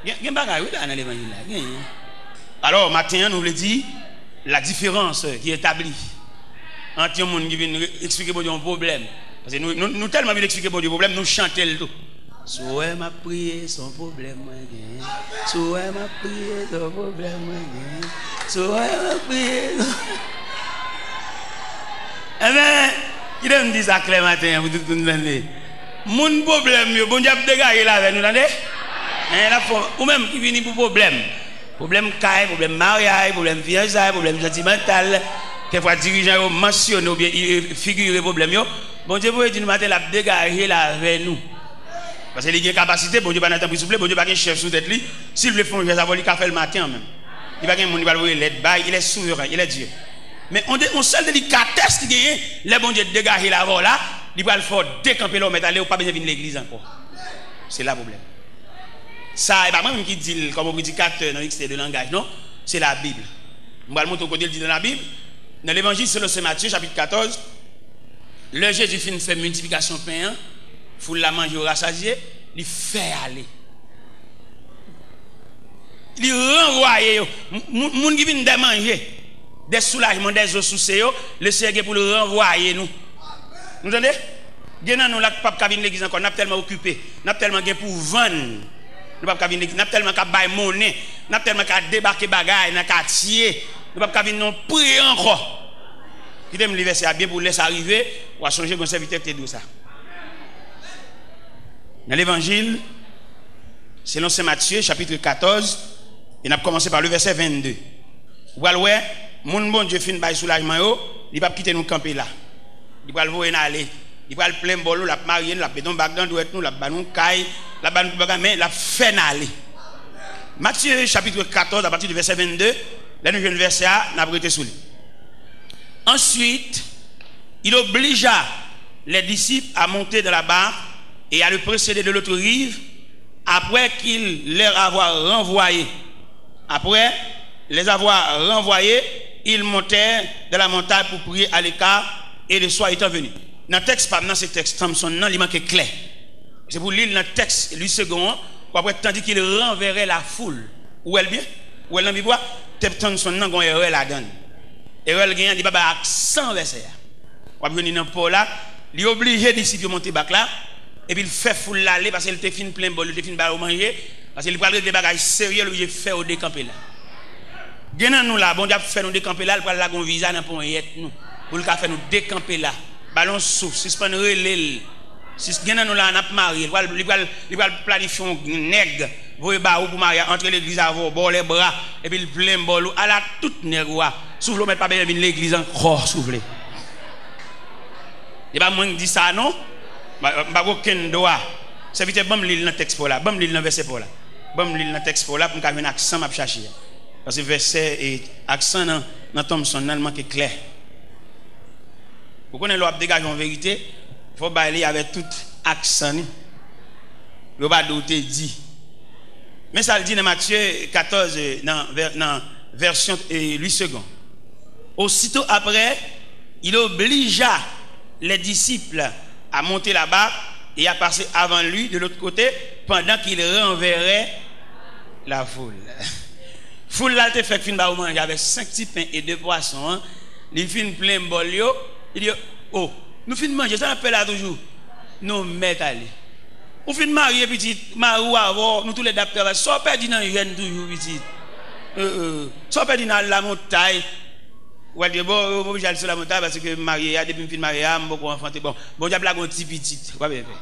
Gen, gen bagay, wi, la, nan levanjil la, genyen. Alò, maten an, nou vle di, la diférans ki etabli ant yon moun ki vin re-, eksplike Bondye yon pwoblèm. Paske nou, nou, nou tèlman vin eksplike Bondye pwoblèm, nou chante l tou. Si w wè m ap priye, se yon pwoblèm mwen genyen. Si w wè m ap priye, se yon pwoblèm mwen genyen. Si w wè m ap priye, se yon... Enben, kite m di sa klè maten an pou tout moun tande. Moun pwoblèm yo, Bondye ap degaje l avè nou, tande? Enben, l ap fè, ou menm ki vini pou pwoblèm. Pwoblèm kay, pwoblèm maryaj, pwoblèm fiyansay, pwoblèm santimantal. Kèkfwa dirijan yo mansyone oubyen i, i figire pwoblèm yo. Bondye voye di nou maten l ap degaje l avè nou. Paske li gen kapasite, Bondye pa nan tanpri souple, Bondye pa gen chèf sou tèt li. Si l vle fè yon jès avè w, li ka fè l maten an menm. Li pa gen moun li pral voye lèt bay, il est souverain, il est Dieu. Men on de, on sèl delikatès ki genyen, lè Bondye degaje l avè w la, li pral fè w dekanpe la, w mèt ale, ou pa bezwen vin legliz ankò. Se la pwoblèm. Sa, e pa mwen menm ki di l kòm yon predikatè nan ekstrè de langaj, non. Se Labib. M pral montre w kote l di nan Labib. Nan Levanjil selon Sen Matye, chapit katòz, lè Jezi fin fè miltiplikasyon pen an, foul la manje, yo rasazye, li fè ale. Li ranvwaye yo. M-, moun, moun ki vin dè manje, dè soulajman, dè zo souse yo, Lesenyè gen pou l ranvwaye nou. Nou tande? Gen nan nou la k p ap ka vin legliz ankò, n ap tèlman okipe, n ap tèlman gen pou vann, nou p ap ka vin legliz, n ap tèlman ka bay monnen, n ap tèlman ka debake bagay nan katye, nou p ap ka vin nan yon priye ankò. Kite m li vèsè a byen pou lè sa rive, w a sonje gon sèvitè ki te di w sa. Nan Levanjil selon Sen Matye, chapit katòz, e n ap kòmanse pa le vèsè vennde. Ou pral wè, moun Bondye fin bay soulajman yo, li p ap kite nou kanpe la. Li pral voye n ale. Li pral plen bòl nou, l ap marye n, l ap mete yon bag nan dwèt nou, l ap ba nou kay, l ap ba nou tout bagay, men l ap fè n ale. Matye, chapit katòz, apati de vèsè vennde, lè nou jwenn vèsè a, n ap rete sou li. Ensuite, il obligea les disciples à monter dans la barque et à le précéder de l'autre rive, après qu'il leur avoir renvoyé. Après les avoir renvoyés, ils montèrent dans la montagne pour prier à l'écart, et le soir étant venu. Nan tèks pa m nan, se tèks Thompson nan, li manke klè. Se pou li l nan tèks Louis Segond an, w ap wè, tandis qu'il renverrait la foule. Ou wè l byen? Ou wè l nan Bib ou a? Tèks Thompson nan gon erè ladan l. Erè l genyen an, li pa bay aksan vèsè a. W ap jwenn li nan pò la, li oblije disip yo monte bak la, epi l fè foul la ale, paske l te fin plen bòl, li te fin ba yo manje, paske li pral regle bagay serye, l oblije fè yo dekanpe la. Gen nan nou la, Bondye ap fè nou dekanpe la, l pral lage yon viza nan ponyèt nou, pou l ka fè nou dekanpe la. Ba l yon souf, sispann rele l. Si gen nan nou la, n ap marye, li pral, li pral, li pral planifye yon nèg, voye ba ou pou marye, antre legliz avè w, ba w lèbra, epi l plen bòl ou, ala tout nèg ou a. Soufle w mèt pa bezwen vin legliz ankò, soufle. E pa mwen k di sa non. M pa, m pa gen okenn dwa. Sèvitè, ban m li l nan tèks pa w la. Ban m li l nan vèsè pa w la. Ban m li l nan tèks pa w la pou m ka jwenn aksan m ap chache a. Paske vèsè e aksan nan, nan Thompson nan, l manke klè. Ou konnen lè w ap degaje yon verite, fò w bay li avèk tout aksan li. Yo pa di w te di. Men sa l di nan Matye katòz, nan, vè- nan vèsyon, eh, Louis Segond. Aussitôt après, il obligea les disciples à monter là-bas et à passer avant lui de l'autre côté, pendant qu'il renverrait la foule. Foul la, l te fèk fin ba yo manje avèk senk ti pen e de pwason an. Li fin plen bòl yo. Li di yo, "O, nou fin manje, sa n ap fè la toujou? Nou mèt ale." Ou fin marye, pitit, mari w avè w, nou toulède ap travay. Sa w pèdi nan jèn toujou, pitit? Eh, eh. Sa w pèdi nan al lamontay? Ou pral di, "Bon, ou oblije al sou lamontay paske m marye a, depi m fin marye a, m poko anfante." Bon, Bondye ap lage yon ti pitit. Ou pa bezwen pè.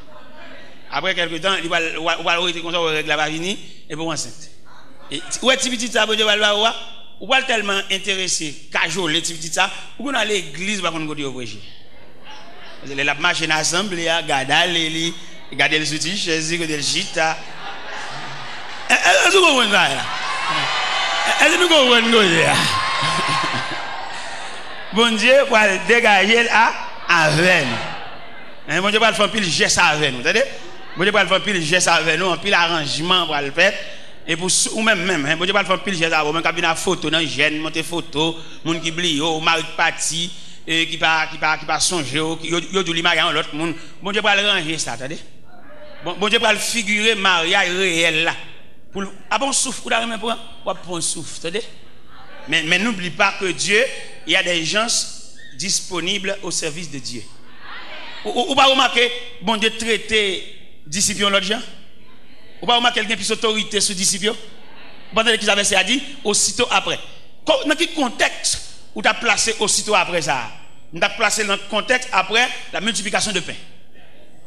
Apre kèlke tan, li pral, ou pral rete konsa, ou wè règ la pa vini, epi ou ansent. E ti- ou wè ti pitit sa Bondye pral ba ou a? Ou pral tèlman enterese, kajole ti pitit sa, ou konn al legliz, ou pa konn kote yo preche. Paske lè l ap mache nan asanble a, gade ale li, gade l sou ti chèz li, kote l chita. E- e- Èske w konprann sa a? E- Èske nou konprann kote a? Bondye pral degaje l a- avè nou. Hein, Bondye pral fè anpil jès avè nou, tande? Bondye pral fè anpil jès avè nou, anpil aranjman pral fèt. E pou sou- ou menm, menm, hein, Bondye pral fè anpil jès avè w, menm k ap vin ak foto nan jèn, monte foto, moun ki bliye w, mari k pati, e ki pa, ki pa, ki pa sonje w, ki- yo, yo di w li marye a yon lòt moun. Bondye pral ranje sa, tande? Bon, Bondye pral figire maryaj reyèl la. Pou l- apa yon souf ou ta renmen pran? W ap pran yon souf, tande? Men, men n'oublie pas que Dieu, il y a des gens disponibles au service de Dieu. Ou, ou, ou pa remake Bondye trete disip yo yon lòt jan? Ou pa remake l gen plis otorite sou disip yo? Ou pa tande kisa vèsè a di? Aussitôt après. Ko- nan ki kontèks ou ta plase aussitôt après sa a? M ta plase l nan kontèks après la multiplication de pain.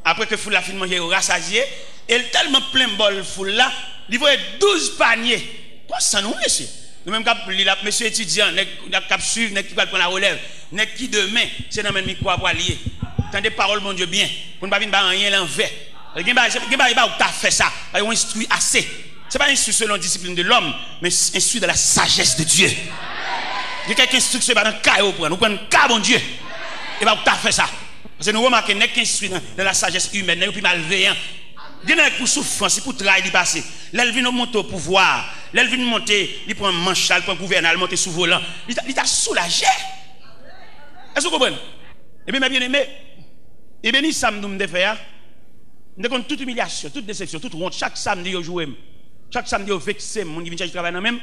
Apre ke foul la fin manje, yo rasazye, e l tèlman plen bòl foul la, li voye douz panye. Konsa nou, mesye. Nou menm k ap li l ap, mesye etidyan, nèg k ap swiv, nèg ki pral pran larelèv, nèg ki demen, se nan men mikwo a pral ye. Tande pawòl Bondye byen, pou n pa vin bay anyen lanvè. Gen bagay, gen bagay, ba ou ta fè sa, pa yo enstwi ase. Se pa enstwi selon disiplin de lòm, men enstwi dans la sagesse de Dieu. Gen kèk enstriksyon, e pa nan ka yo pran, nou pran nan ka Bondye. E ba ou ta fè sa. Paske nou remake nèg ki enstwi nan, nan la sajès imèn, nèg yo pi malveyan. Gen nèg pou soufrans, se pou tray li pase. Lè l vin monte o pouvwa, lè l vin monte, li pran manch la, li pran gouvènay, li monte sou volan. Li ta, li ta soulaje. Èske w konprann? Ebyen, mè byeneme, ebyen, ni sa m di w m te fè a, m te konn tout imilyasyon, tout desepsyon, tout wont. Chak samdi, yo joure m. Chak samdi, yo vekse m. Moun ki vin chèche travay nan men m,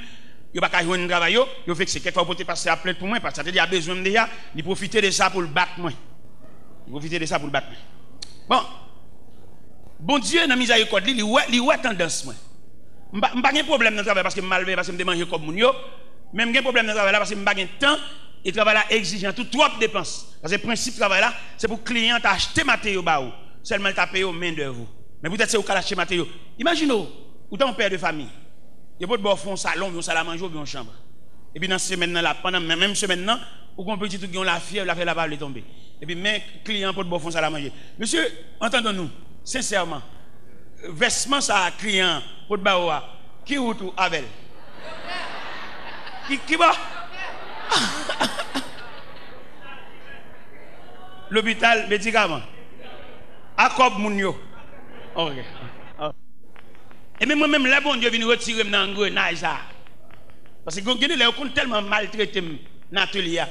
yo pa ka jwenn travay yo, yo vekse. Kèk fwa, yo pote pastè a plent pou mwen, pastè a te di a bezwen m deja, li pwofite de sa pou l bat mwen. Li pwofite de sa pou l bat mwen. Bon, Bondye, nan mizèrikòd li, li wè, li wè tandans mwen. M pa, m pa gen pwoblèm nan travay paske m malveyan, paske m te manje kòb moun yo, men m gen pwoblèm nan travay la paske m pa gen tan e travay la egzijan tou, twòp depans. Paske prensip travay la, se pou kliyan ta achte mateyo ba ou, sèlman l ta peye w mendèv ou. Men poutèt se ou k al achte mateyo, imajine w, ou ta yon pè de fanmi. Yo pot ba w fè yon salon, yon salamanje oubyen yon chanm. Epi nan semèn nan la, pandan men- menm semèn nan, ou gen yon pitit ou gen yon lafyèv, lafyèv la pa vle tonbe. Epi men kliyan an pot ba w fè yon salamanje. Mesye, entendons-nous, sensèman, vèsman sa a kliyan an pot ba ou a, ki wout ou avè l? Ki, ki bò? Lopital, medikaman. A kòb moun yo. Ok. Ebyen, mwen menm, lè Bondye vin retire m nan angrenaj sa a, paske gen, gen de lè, yo konn tèlman maltrete m nan atelye a.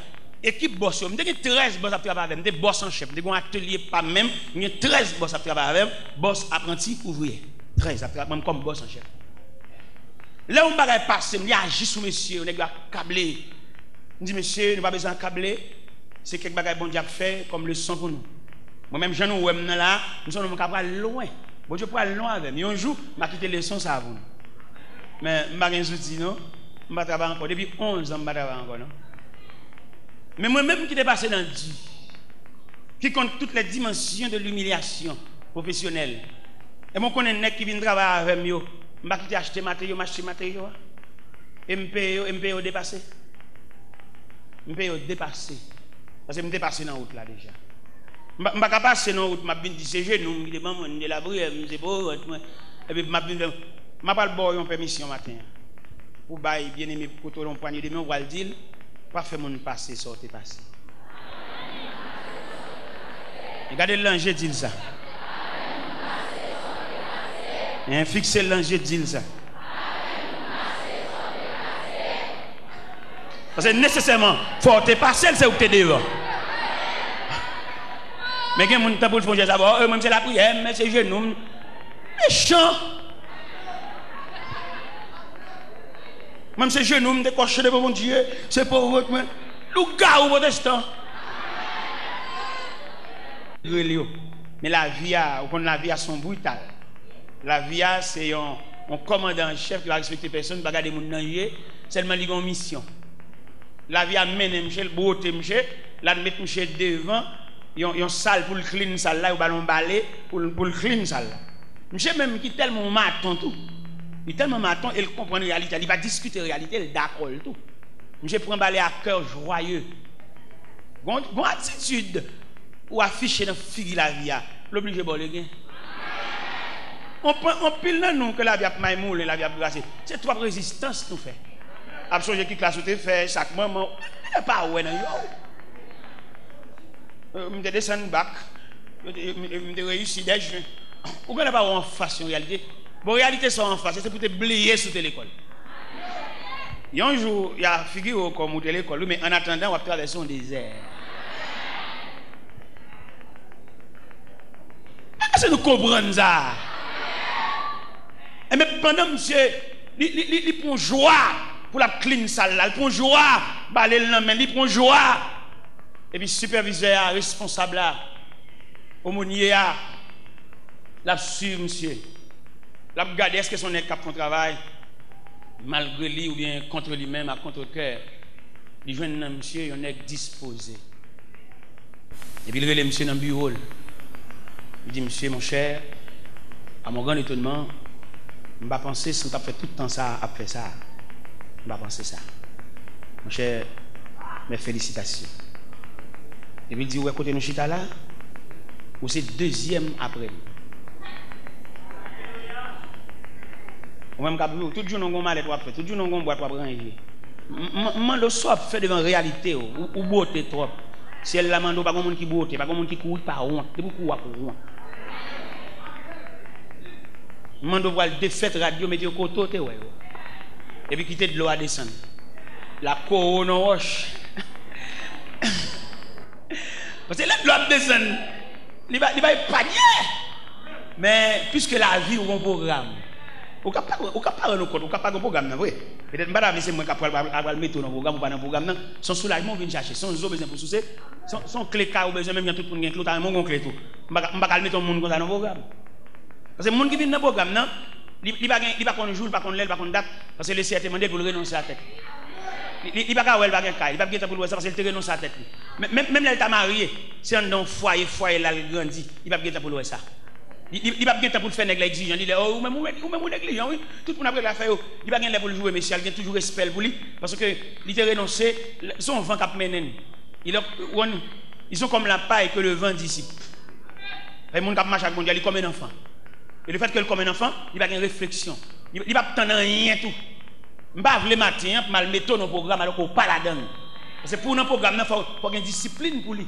Ekip bòs yo, m te gen trèz bòs ap travay avè m. M te bòs an chèf. M te gen yon atelye pa m menm. M gen trèz bòs ap travay avè m. Bòs, apranti, ouvriyè. Trèz ap travay avè m kòm bòs an chèf. Lè yon bagay pase m, li aji sou mesye yo, nèg yo akable. M di, "Mesye, nou pa bezwen akable. Se kèk bagay Bondye ap fè kòm leson pou nou." Mwen menm, jan nou wè m nan la a, m se yon nonm k ap pral lwen. Bondye pral lwen avè m. Yon jou, m a kite leson sa a pou nou. Men, m pa gen zouti, non. M pa travay ankò. Depi onz an, m pa travay ankò, non. Men mwen menm ki te pase nan di, Qui compte toutes les dimensions de l'humiliation professionnelle. E mwen konnen nèg ki vin travay avè m yo, m pa kite achte materyo, m achte materyo a. E m peye yo, e m peye yo depase. M peye yo depase. Paske m te pase nan wout la deja. M pa, m pa ka pase nan wout, m ap vin di se jenou m ki te ban mwen, m te lapriyè, m se pwovèt mwen. Epi m ap vin fè, m ap al ba w yon pèmisyon maten an. Pou bay byeneme kote w yon pwanye de men, w al di l, pa fè moun pase sa w te pase. E gade l lan je, di l sa. En, fikse l lan je, di l sa. Paske nesesèman, fò w te pase l, se ou k te devan. Men gen moun tanpou l fè yon jès avè w, e mwen, m se lapriyè, m se jenou m. Mechan. Mwen, m se jenou m, m te kòche devan Bondye, se pwovèt mwen. Lougawou pwotestan. Rele yo. Men lavi a, ou konn lavi a se yon brital. Lavi a se yon, yon kòmandan an chèf ki pa respekte pèsonn, pa gade moun nan je, sèlman li gen yon misyon. Lavi a mennen misye, l bwote misye, l al met misye devan yon, yon sal pou l clean sal la, yo ba l yon bale pou l, pou l clean sal la. Misye menm ki tèlman yon maton tou. Li tèlman maton e l konprann reyalite a, li pa diskite reyalite, l dakò l tou. Misye pran bale a kè jwaye. Gon, gon atitid ou afiche nan figi lavi a, l oblije ba w legen. Anpil nan nou ke lavi ap maymoulen, lavi ap grase, se twòp rezistans nou fè. Ap sonje ki klas ou te fè, sa k manman w, ou pa wè nan je w. M te desann bak, m te reyisi dèjwen. Ou genlè pa wè anfas yon reyalite. Bon, reyalite sa w anfas, se pou te bliye si w te lekòl. Yon jou, y a figire w kòm ou te lekòl, wi, men annatandan, w ap travèse yon dezè. Èske nou konprann sa? Enben, pandan misye, li, li, li, li pran jwa pou l ap clean sal la, li pran jwa bale l nan men, li pran jwa. Epi sipèvizè a, responsab la, omonye a, l ap swiv misye. L ap gade èske se yon nèg k ap fè yon travay malgre li oubyen kont li menm, a kont kè. Li jwenn nan misye yon nèg dispoze. Epi l rele misye nan biwo l. Li di, "Monsieur, mon cher, à mon grand étonnement, m pa panse si w t ap fè tout tan sa a ap fè sa a. M pa panse sa. Monchè, mes félicitations." Epi l di, "Ou wè kote nou chita la? Ou se dezyèm apre m." Ou menm k ap viv, tout jounen w gon malèt w ap fè, tout jounen w gon bwat w ap ranje. M, m, m mande w sa w ap fè devan reyalite w, ou, ou bwote twòp. Syèl la mande w, pa gon moun ki bwote, pa gon moun ki kouri pa wont. Depi w kouri w ap wont. M mande w pral defèt rad yo, mete yo kote w te wè yo. Epi kite dlo a desann. L ap kore w nan wòch. Paske lè dlo ap desann, li pa, li pa epanye. Men, piske lavi w gon pwogram, ou ka pa, ou ka pa rann ou kont, ou ka pa gen pwogram nan vre. Petèt m pa ta vle se mwen k ap pral, pral, pral mete w nan pwogram, ou pa nan pwogram nan. Se yon soulajman w vin chache, se yon zo w bezwen pou souse, se yon, se yon kle kay ou bezwen, menm jan tout moun gen kle, ou ta renmen w gen yon kle tou. M pa ka, m pa ka al mete yon moun konsa nan pwogram. Paske moun ki vin nan pwogram nan, li, li pa gen, li pa konn jou, li pa konn lè, li pa konn dat, paske Lesenyè te mande l pou l renonse a tèt li. Li, li, li pa ka wè l pa gen kay, li p ap gen tan pou l wè sa, paske l te renonse a tèt li. Men, men, menm lè l ta marye, se anndan yon fwaye, fwaye la l grandi, li p ap gen tan pou l wè sa. Li, li, li p ap gen tan pou l fè nèg la egzijan, li di, "Oh, ou menm, ou, ou menm, ou neglijan, wi. Tout moun ap regle afè yo." Li pa gen lè pou l joure mesye a, li gen toujou respè l pou li, paske li te renonse, se yon van k ap mennen l. Il est, ils sont comme la paille que le vent dissipe. Fè moun k ap mache ak Bondye, li kòm yon anfan. E lefètke l kòm yon anfan, li pa gen refleksyon. Li, li p ap tann anyen tou. M pa vle maten an pou m al mete w nan pwogram alò ke w pa ladan l. Paske pou w nan pwogram nan, fò, fò gen disiplin pou li.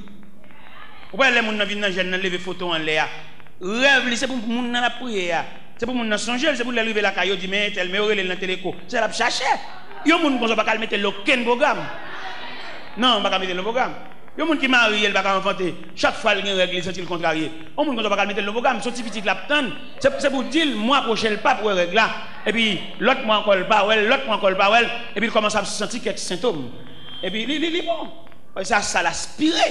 Ou pa wè lè moun nan vin nan jèn nan, leve foto w anlè a. Rèv li, se pou moun nan l ap priye a. Se pou moun nan sonje l, se pou lè l rive lakay yo di, "Men entèl, men yo rele l nan teleko." Se sa l ap chache. Yon moun konsa w pa ka al mete l nan okenn pwogram. Non, w pa ka mete l nan pwogram. Yon moun ki marye, l pa ka anfante. Chak fwa l gen règ, li santi l kontrarye. Yon moun konsa w pa ka al mete l nan pwogram. Se yon ti pitit l ap tann. Se, se pou di l, mwa pwochen, l p ap wè règ la. Epi, lòt mwa ankò, l pa wè l, lòt mwa ankò, l pa wè l. Epi, l kòmanse ap santi kèk sentòm. Epi, li, li, li bon. Paske se a sa l aspire.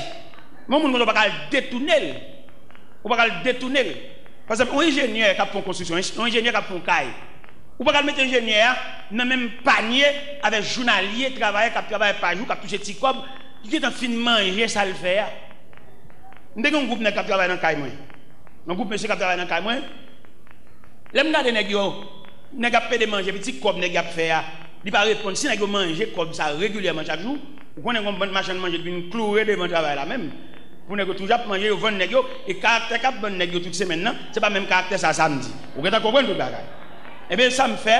Men yon moun konsa, w pa ka al detounen l. Ou pa ka al detounen l. Pa egzanp, yon enjenyè k ap fè yon konstriksyon, yon enjenyè k ap fè yon kay. Ou pa ka al mete enjenyè a nan menm panye avèk jounalye, travayè k ap travay pa jou, k ap touche ti kòb, ki gentan fin manje sa l fè a. M te gen yon gwoup nèg k ap travay nan kay mwen. Yon gwoup mesye k ap travay nan kay mwen. Lè m gade nèg yo, nèg ap pede manje, epi ti kòb nèg y ap fè a, li pa reponn. Si nèg yo manje kòb sa regilyèman chak jou, ou konnen gon bann machann manje ki vin kloure devan travay la menm. Pou nèg yo toujou ap manje, yo vann nèg yo, e karaktè k ap vann nèg yo tout semèn nan, se pa menm karaktè sa samdi. Ou gentan konprann tout bagay. Ebyen, sa m fè,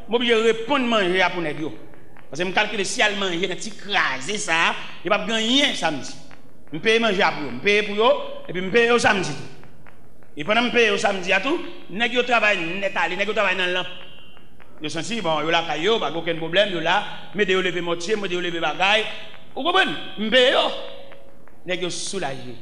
m oblije reponn manje a pou nèg yo. Paske m kalkile si y al manje nan ti kraze sa a, yo p ap gen anyen samdi. M peye manje a pou yo. M peye pou yo, epi m peye yo samdi tou. E pandan m peye yo samdi a tou, nèg yo travay nèt ale, nèg yo travay nan lanp. Yo santi, bon, yo lakay yo, pa gen okenn pwoblèm, yo la, m ede yo leve mòtye, m ede yo leve bagay. Ou konprann? M peye yo. Nèg yo soulaje.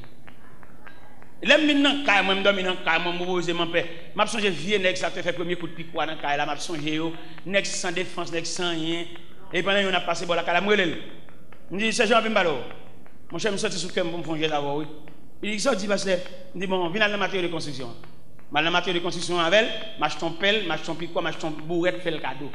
Lè m vin nan kay mwen, m dòmi nan kay mwen, m repoze m anpè. M ap sonje vye nèg sa k te fè premye kout pikwa nan kay la, m ap sonje yo. Nèg san defans, nèg san anyen. E pandan youn ap pase bò lakay la, m rele l. M di, Sèjan, anvi m pale w. Monchè, m santi sou kè m pou m fè yon jès avè w, wi. Li di, Sa w di, pastè? M di, Bon, vin al nan materyo de konstriksyon an. M al nan materyo de konstriksyon an avè l, m achte yon pèl, m achte yon pikwa, m achte yon bourèt, fè l kado.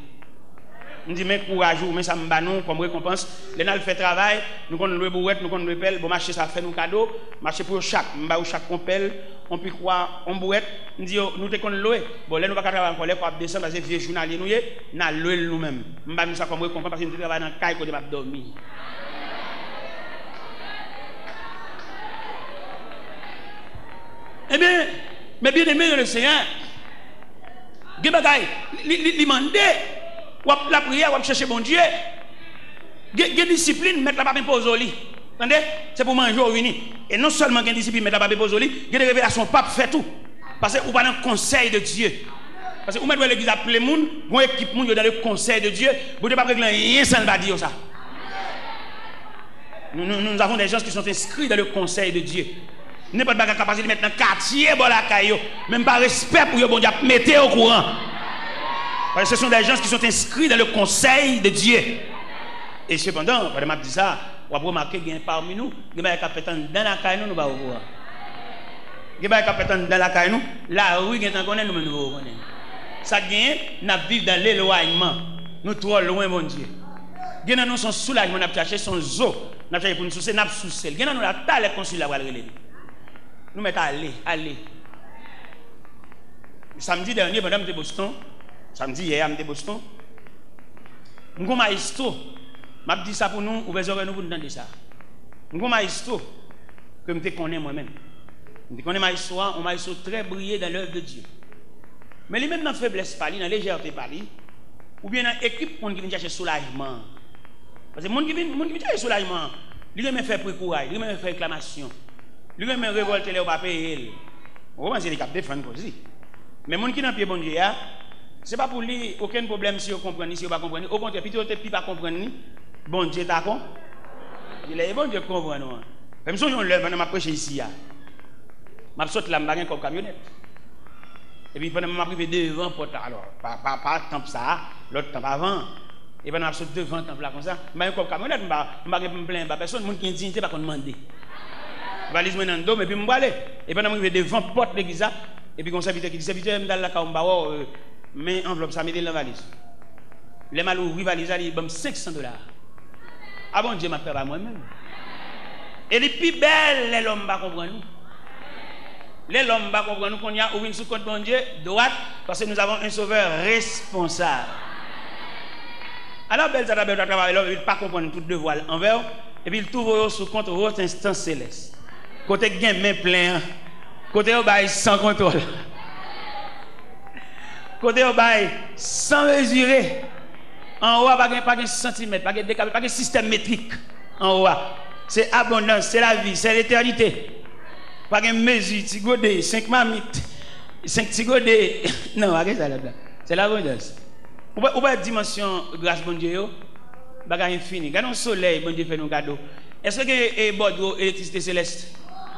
M di, Men kouraj ou, men sa m ba nou kòm rekonpans. Lè n al fè travay, nou konn lwe bourèt, nou konn lwe pèl. Bon, m achte sa, fè nou kado. M achte pou yo chak. M ba yo chak yon pèl, yon pikwa, yon bourèt. M di yo, Nou te konn lwe. Bon, lè nou pa ka travay ankò, lè kò ap desann, paske vye jounalye nou ye, n a lwe l nou menm. M ba nou sa kòm rekonpans, paske nou te travay nan kay kote m ap dòmi. Ebyen, mes bien-aimés dans le Seigneur, gen bagay, li, li, li mande, w ap lapriyè, w ap chèche Bondye, gen, gen disiplin, mèt la p ap enpoze w li. Tande, se pou manje w vini. E non sèlman gen disiplin, mèt la p ap enpoze w li, gen de revelasyon w p ap fè tou. Paske ou pa nan konsèy de Dye. Paske ou mèt wè legliz ap ple moun, gon ekip moun yo dans le conseil de Dieu, Bondye p ap regle anyen san l pa di yo sa. Nous, nous, nous avons des gens qui sont inscrits dans le conseil de Dieu. Nenpòt bagay k ap pase, li mèt nan katye bò lakay yo. Menm pa respè pou yo, Bondye ap mete yo okouran. Parce que ce sont des gens qui sont inscrits dans le conseil de Dieu. E sepandan, pandan m ap di sa, w ap remake gen pami nou, gen bagay k ap fèt anndan lakay nou, nou pa okouran. Gen bagay k ap fèt anndan lakay nou, lari gentan konnen, nou menm nou poko konnen. Sa k genyen, n ap viv dans l'éloignement. Nou twò lwen Bondye. Gen nan nou se yon soulajman n ap chache, se yon zo n ap chache pou n souse, n ap souse l. Gen nan nou la, talè konsèy la pral rele nou. Nou mèt ale, ale. Samdi dènye, pandan m te Boston, samdi yè a, m te Boston, m gon mayestwo, m ap di sa pou nou, ouvè zòrèy nou pou n tande sa. M gon mayestwo ke m te konnen mwen menm. M te konnen mayestwo a, yon mayestwo trè briye dans l'œuvre de Dieu. Men li menm nan feblès pa li, nan lejète pa li, oubyen nan ekip moun ki vin chache soulajman an. Paske moun ki vin, moun ki vin chache soulajman an, li renmen fè pri kouray, li renmen fè reklamasyon, li renmen revòlte lè yo pa peye l. Ou konprann, se li k ap defann koz li. Men moun ki nan pye Bondye a, se pa pou li okenn pwoblèm si yo konprann li, si yo pa konprann li. Okontrè, pito yo te pi pa konprann li, Bondye ta kon. Lè e Bondye k konprann ou an. Fè m sonje yon lè pandan m ap preche isi a. M ap sot la, m pa gen kòb kamyonèt. Epi pandan m ap rive devan pòt la, alò, pa, pa, pa tanp sa a, lòt tanp avan an. E pandan m ap sot devan tanp la konsa, m pa gen kòb kamyonèt, m pa, m pa gen pou m plenyen ba pèsonn, moun ki gen diyite pa konn mande. Valiz mwen nan do m, epi m prale. E pandan m rive devan pòt legliz la, epi gon sèvitè ki di, Sèvitè, m t al lakay ou, m pa wè w, euh, men anvlòp sa, mete l nan valiz. Lè m al ouvri valiz la, li ban m senk san dola. A Bondye m ap fè pa mwen menm. E li pi bèl lè lòm pa konprann ou. Lè lòm pa konprann ou, kounye a ou vin sou kont Bondye, dwat, paske nous avons un Sauveur responsable. Alò bèl sa ta bèl ta travay lòm, epi l pa konprann tout devwa l anvè w, epi l tou voye w sou kont wot enstans selès. Kote k gen men plen an, kote yo bay san kontwòl. Kote yo bay san mezire. Anwo a pa gen, pa gen santimèt, pa gen dekape, pa gen sistèm metrik anwo a. Se abondans, se lavi, se letènite. Pa gen mezi, ti gode, senk mamit, senk ti gode. Non, pa gen sa ladan. Se labondans. Ou pa, ou pa dimansyon gras Bondye yo, bagay enfini. Gade yon solèy Bondye fè nou kado. Èske gen, e, bòdwo elektrisite selès?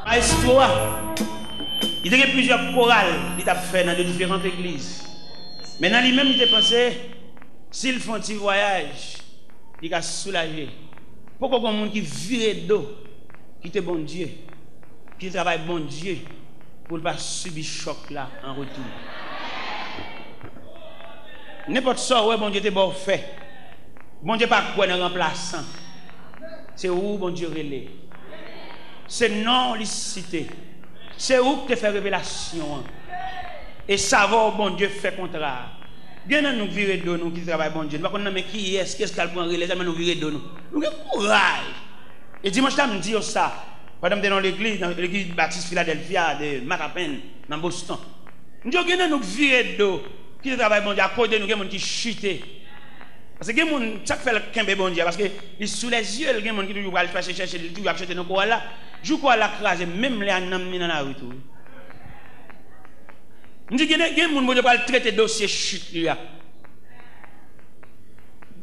Mayestwo a, li te gen plizyè koral li t ap fè nan de diferan legliz. Men nan li menm, li te panse, si l fè yon ti vwayaj, li ka soulaje. Poko gen moun ki vire do, kite Bondye, kite travay Bondye, pou l pa sibi chòk la an retou. Nenpòt sa w wè Bondye te ba w fè, Bondye pa kwè nan ranplasan. Se ou Bondye rele. Se non w li site. Se ou k te fè revelasyon an. E s avè w Bondye fè kontra a. Gen nan nou k vire do nou kite travay Bondye. Nou pa konn nan men kiyès, kiyès k al pran relè, tèlman nou vire do nou. Nou gen kouraj. E dimanch la, m di yo sa. Pandan m te nan yon legliz, nan legliz batis Filadèlfya de Mattapan, nan Boston. M di yo gen nan nou k vire do, kite travay Bondye, akoz de nou gen moun ki chite. Paske gen moun, sa k fè l kenbe Bondye a, paske li sou lèzye l, gen moun ki toujou pral chèche, chèche, li toujou ap chante nan koral la. Jou koral la kraze, menm lè a nanm li nan lari tou. M di, gen, gen moun Bondye pral trete dosye chit li a.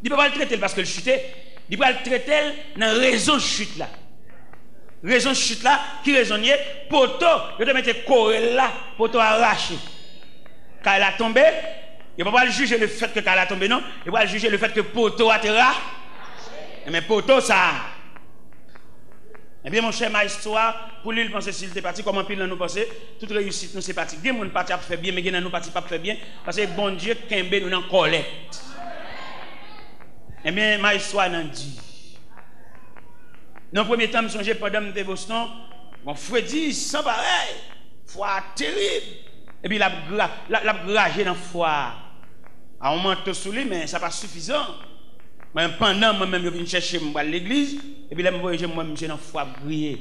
Li pa pral trete l paske l chite, li pral trete l nan rezon chit la. Rezon chit la, ki rezon l ye? Poto, yo te mete kore l la, poto a rache. Kay la tonbe, yo pa pral jije le fèt ke kay la tonbe non, yo pral jije le fèt ke poto a te ra. Enben poto sa a. Ebyen monchè, maestro a, pou li, l panse si l te pati, kòm anpil nan nou panse, tout reyisit nou se pati. Gen moun pati ap fè byen, men gen nan nou pati p ap fè byen, paske Bondye kenbe nou nan kòlèt. Ebyen maestro a nan di. Nan premye tan, m sonje pandan m te Boston, gon fredi san parèy, fwa a terib. Epi l ap gra-, l ap, l ap graje nan fwa a. A yon manto sou li, men sa pa sifizan. Mwen, pandan mwen menm yo vin chèche m, m pral legliz, epi lè m voye je m, m wè misye nan fwa ap griye.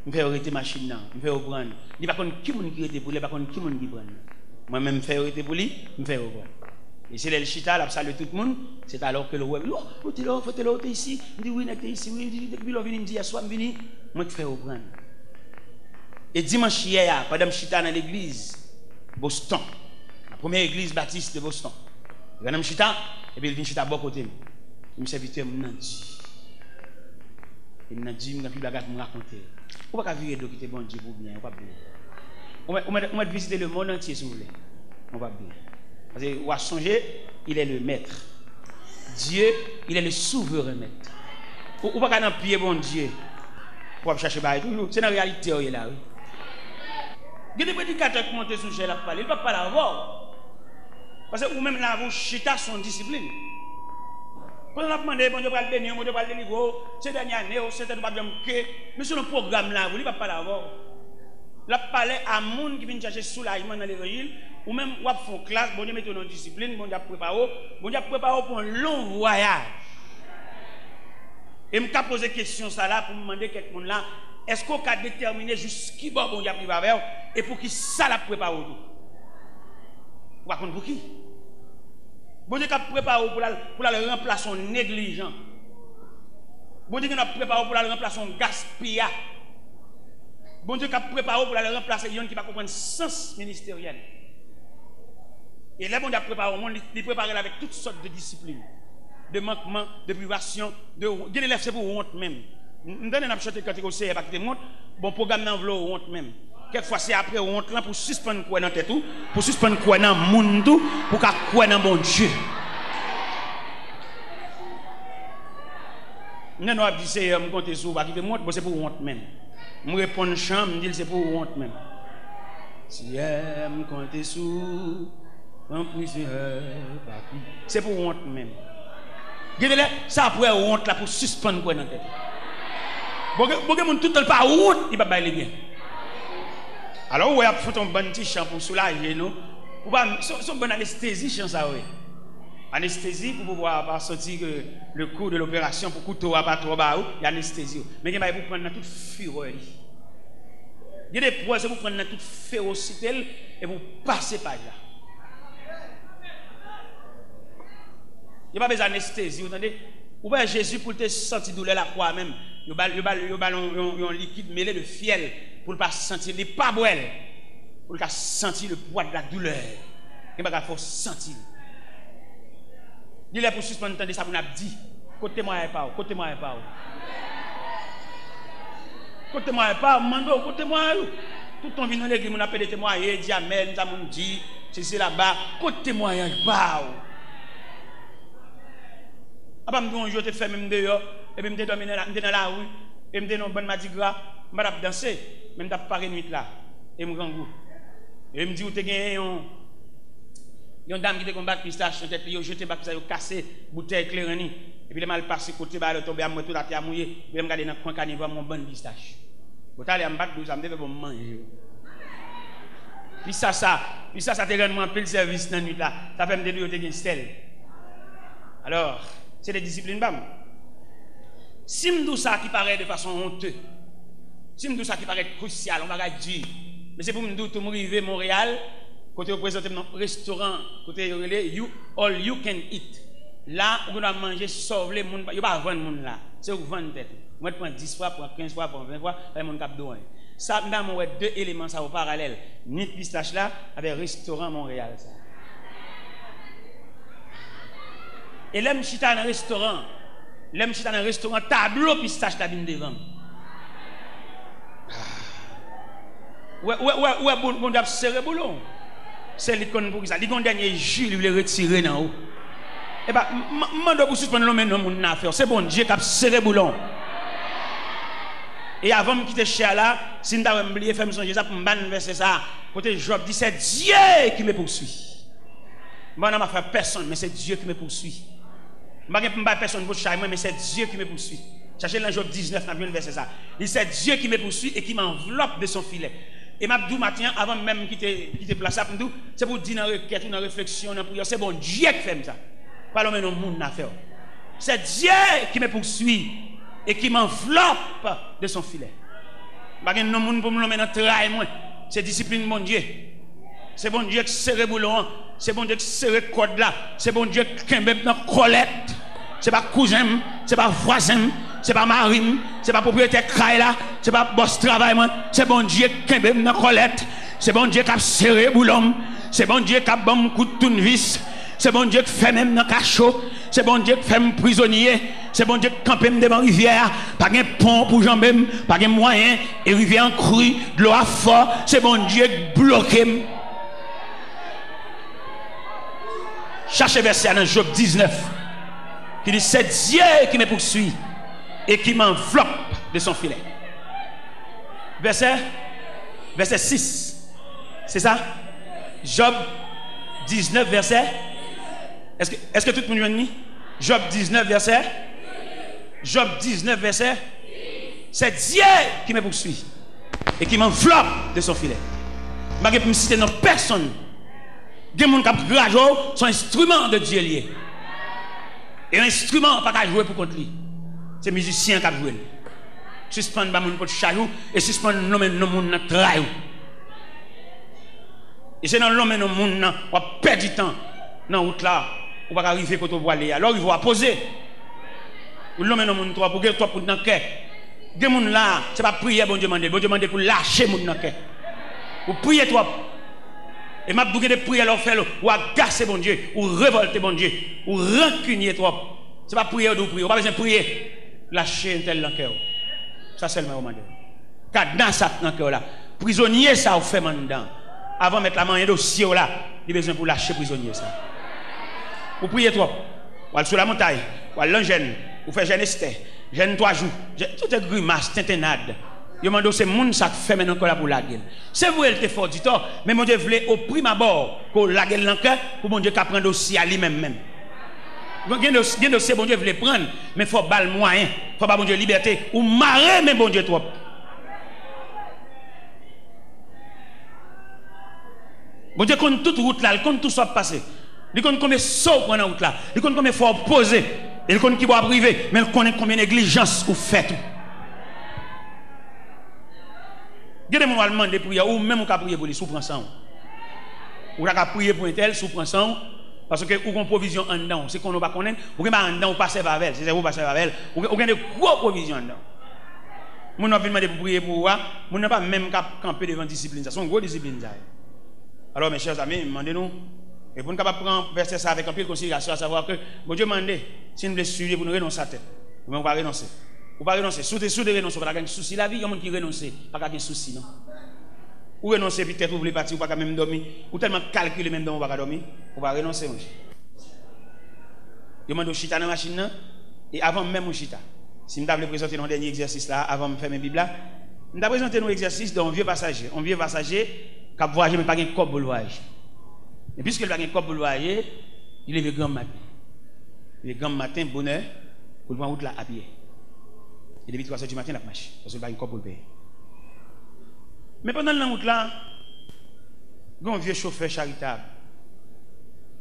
M fè yo rete machin nan, m fè yo pran l. Li pa konn ki moun ki rete pou li, li pa konn ki moun ki pran l. Mwen menm, m fè yo rete pou li, m fè yo pran l. E se lè l chita, l ap salye tout moun, se talè ke l wè m. Yo, ou te la, ou te la, ou te isi? M di, wi, nèg te isi, wi, depi lè w vini, m di, yèswa m vini, mwen k fè yo pran l. E dimanch yè a, pandan m chita nan legliz Boston, nan premye egliz batis de Boston, pandan m chita, epi l vin chita bò kote m. Li di m, sèvitè, m nan di. E m nan di, m gen anpil bagay pou m rakonte. Ou pa ka vire do kite Bondye pou byen, ou p ap byen. Ou mèt, ou mèt, ou mèt vizite le monde entier si w vle. Ou p ap byen. Paske w a sonje, il est le maître. Dieu, il est le souverain maître. Ou, ou pa ka nan pye Bondye pou w ap chache bagay toujou. Se nan reyalite w ye la, wi. Gen de predikatè k monte sou chè, l ap pale, li p ap pale avè w. Paske ou menm lavi w chita se yon disiplin. Pandan l ap mande, Bondye pral beni w, Bondye pral delivre w, se dènye ane w, se tèt ou p ap janm ke, men selon pwogram lavi w, li p ap pale avè w. L ap pale a moun ki vin chèche soulajman nan levanjil. Ou menm, w ap fè yon klas, Bondye mete w nan yon disiplin, Bondye ap prepare w, Bondye ap prepare w pou yon long vwayaj. E m ka poze kesyon sa la pou m mande kèk moun la, èske w ka detèmine jis ki bò Bondye ap rive avè w e pou ki sa l ap prepare w tou? Ou pa konn pou ki. Bondye k ap prepare w pou l al, pou l al ranplase yon neglijan. Bondye gen ap prepare w pou l al ranplase yon gaspiya. Bondye k ap prepare w pou l al ranplase yonn ki pa konprann sans ministeryèl. E lè Bondye ap prepare yon moun, li, li prepare l avèk tout sòt de disiplin, de mankman, de privasyon, de, gen de lè se pou wont menm. M, m tande n ap chante kantik, o Seyè, pa kite m wont. Bon, pwogram nan vle w wont menm. Kèk fwa, se apre wont lan pou w sispann kwè nan tèt ou, pou w sispann kwè nan moun tou, pou w ka kwè nan Bondye. M tande w ap di, Seyè, m konte sou ou, pa kite m wont. Bon, se pou wont menm. M reponn chan, m di l, se pou wont menm. Seyè, m konte sou ou. Tanpri, Seyè, pa ki-, se pou wont menm. Gen de lè, se apre wont la pou w sispann kwè nan tèt ou. Bon, gen, bon, gen moun tout tan l pa wont, li p ap bay li byen. Alò, ou wè, y ap fè yon bann ti chan pou soulaje nou. Ou pa, se, se yon bann anestezi chan sa yo ye. Anestezi pou pouvwa a pa santi ke le kou de lopérasyon, pou kouto a pa twò ba ou, y anestezi ou. Men gen bagay pou pran nan tout firè li. Gen de pwèl se pou pran nan tout fewosite l e pou pase paj la. Yo pa bezwen anestezi, ou tande? Ou wè Jezi pou l te santi doulè lakwa a menm, yo ba l, yo ba l, yo ba l yon, yon, yon likid mele de fyèl pou l pa santi l, li pa bwè l, pou l ka santi le pwa de la doulè. Gen bagay fò w santi l. Li lè pou w sispann tande sa moun ap di. Kot temwayaj pa w? Kot temwayaj pa w? Kot temwayaj pa w? M mande w, kot temwayaj ou? Tout tan w vin nan legliz, moun ap pede temwaye, di amèn, sa moun di, sesi, sela, ba. Kot temwayaj pa w? Apa m di w yon jou yo te fèmen m deyò, epi m te dòmi nan la, m te nan lari, e m te nan yon bann madigra, m pa t ap danse, men m t ap pare nwit la, e m grangou. E m di w te genyen yon, yon dam ki te gen yon bak pistach nan tèt li, yo jete bak pistach, yo kase boutèy kleren li. Epi lè m al pase kote bagay la tonbe a, m wè tout atè a mouye. Epi lè m gade nan kwen kanevwa, m wè yon bann pistach. Bon, talè a m pa t di w sa, m te fè bon m manje. Pistach sa, pistach sa te rann mwen anpil sèvis nan nwit la. Sa fè m te di w yo te gen sèl. Alò, se te disiplin pa m. Si m di w sa ki parèt de fason onte, si m di w sa ki parèt krisyal, yon bagay di, men se pou m di w tou m rive Monreyal, kote yo prezante m nan restoran, kote yo rele You, All You Can Eat. La, ou gen dwa manje sa w vle, moun pa, yo pa vann moun la. Se ou k vann tèt ou. Ou mèt pran dis fwa, pran kenz fwa, pran ven fwa, pa gen moun k ap di w anyen. Sa, m ta renmen w wè de eleman sa yo paralèl. Nwit pistach la avèk restoran Monreyal sa. E lè m chita nan restoran, lè m chita nan restoran, tablo pistach la vin devan m. Ou wè, ou wè, ou wè, ou wè Bon-, Bondye ap sere boulon. Se li k konn poukisa. Li gen yon dènye ji li vle retire nan ou. Epa, m, m, m mande w pou sispann lonmen non moun nan afè w. Se Bondye k ap sere boulon. E avan m kite chè a la, si n ta wè m bliye, fè m sonje sa pou m ba n vèsè sa a. Kote Jòb di, c'est Dieu qui me poursuit. M pa nan afè pèsonn, men c'est Dieu qui me poursuit. M pa gen pou m bay pèsonn pou chay mwen, men c'est Dieu qui me poursuit. Chache nan Jòb diznèf, n ap jwenn vèsè sa. Li, c'est Dieu qui me poursuit et qui m'enveloppe de son filet. E m ap di w maten an, avan menm m kite, kite plas la, pou m di w, se pou w di nan rekèt ou, nan refleksyon, nan priyè, se Bondye k fè m sa. Pa lonmen non moun nan afè w. C'est Dieu qui me poursuit et qui m'enveloppe de son filet. M pa gen non moun pou m lonmen nan tray mwen. Se disiplin Bondye. Se Bondye k sere boulon an. Se Bondye k sere kòd la. Se Bondye k kenbe m nan kòlèt. Se pa kouzen m, se pa vwazen m, se pa mari m, se pa pwopriyetè kay la, se pa bòs travay mwen. Se Bondye k kenbe m nan kòlèt. Se Bondye k ap sere boulon m. Se Bondye k ap ban m kout tounvis. Se Bondye k fèmen m nan kacho. Se Bondye k fè m prizonye. Se Bondye k kanpe m devan rivyè a. Pa gen pon pou janbe m. Pa gen mwayen. E rivyè an kri. Dlo a fò. Se Bondye k bloke m. Chache vèsè a nan Jòb diznèf, ki di, c'est Dieu qui me poursuit et qui m'enveloppe de son filet. Vèsè, vèsè sis. Se sa? Jòb diznèf, vèsè. Èske, èske tout moun jwenn li? Jòb diznèf, vèsè. Jòb diznèf, vèsè. C'est Dieu qui me poursuit et qui m'enveloppe de son filet. M pa gen pou m site non pèsonn. Gen moun k ap graje w, se yon enstriman de Dye l ye. E yon enstriman pa ka jwe pou kont li. Se mizisyen an k ap jwe l. Sispann ba moun pot chay ou e sispann lonmen non moun nan tray ou. E se nan lonmen non moun nan w ap pèdi tan nan wout la, ou pa ka rive kote w prale a. Lè w rive, w a poze. Ou lonmen non moun twòp, ou gen twòp moun nan kè. Gen moun la, se pa priyè Bondye mande l. Bondye mande l pou lache moun nan kè. Ou priye twòp. E m ap di w, gen de priyè lè w fè l, ou agase Bondye, ou revòlte Bondye, ou rankinye twòp. Se pa priyè yo di w priye, ou pa bezwen priye. Lache entèl nan kè w. Sa sèlman yo mande w. Kadna sa k nan kè w la. Prizonye sa ou fèmen anndan. Avan mèt la manyen dosye w la, li bezwen pou lache prizonye sa. Ou priye twòp. W al sou lamontay, w al nan jèn, ou fè jèn Estè, jèn twa jou, jèn, tout grimas, tentennad. Yo mande w se moun sa k fèmen nan kè w la pou w lage l. Se vre l te fè w di tò, men Bondye vle oprime abò ke w lage l nan kè pou Bondye ka pran dosye a li menm menm. Gen dos-, gen dosye Bondye vle pran l, men fò w ba l mwayen, fò w ba Bondye libète. Ou mare men Bondye twòp. Bondye konn tout wout la, li konn tout sa w ap pase. Li konn konbyen so w pran nan wout la, li konn konbyen fwa w poze, e li konn kibò w ap rive, men l konnen konbyen neglijans ou fè tou. Gen de moun w al mande priyè, ou menm ou ka priye pou li si w pran san w. Ou ta ka priye pou entèl si w pran san w, paske ou gen pwovizyon anndan w. Se konnen w pa konnen, ou gen bagay anndan w pa sèvi avè l. Se sèvi w pa sèvi avè l. Ou gen, ou gen de gwo pwovizyon anndan w. Moun w ap vin mande pou priye pou ou a, moun nan pa menm ka kanpe devan disiplin sa. Se yon gwo disiplin sa ye. Alò, mes chers amis, m mande nou, e pou n kapab pran vèsè sa avèk anpil konsiderasyon, asavwa ke Bondye mande si n vle swiv li pou n renonse a tèt. Ou menm ou pa renonse. Ou pa renonse. Si w te, si w te renonse, ou pa ta gen sousi lavi. Yon moun ki renonse pa ka gen sousi, non. Ou renonse epi tèt ou vle pati, ou pa ka menm dòmi. Ou tèlman kalkile, menm dòmi ou pa ka dòmi. Ou pa renonse, monchè. Yo mande w chita nan machin nan, e avan menm ou chita, si m ta vle prezante nou yon dènye egzèsis la, avan m fèmen Bib la, m ta prezante nou egzèsis de yon vye pasaje, yon vye pasaje k ap vwayaje, men pa gen kòb pou l vwayaje. Men piske l pa gen kòb pou l vwayaje, li leve granm maten. Li leve granm maten, bonè, pou l pran wout la apye. E depi twa zè di maten, l ap mache, paske l pa gen kòb pou l peye. Men pandan l nan wout la, gen yon vye chofè charitab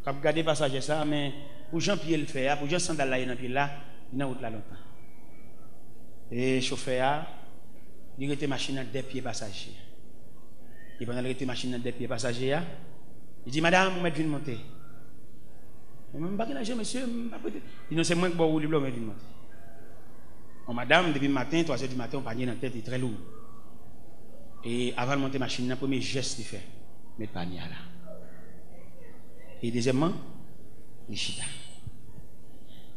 k ap gade pasaje sa a, men pou jan pye l fè a, pou jan sandal la ye nan pye l la, li nan wout la lontan. E chofè a, li rete machin nan dèyè pye pasaje. E pandan l rete machin nan dèyè pye pasaje a, li di, "Madanm, ou mèt vin monte." "Men mwen m pa gen lajan, mesye, m p ap rete." Li, "Non, se mwen k ba w woulib la, ou mèt vin monte." Yon madanm, depi maten, twa zè di maten, yon panye nan tèt, li trè lou. E avan l monte machin nan, premye jès li fè, met panye a la. E dezyèmman, li chita.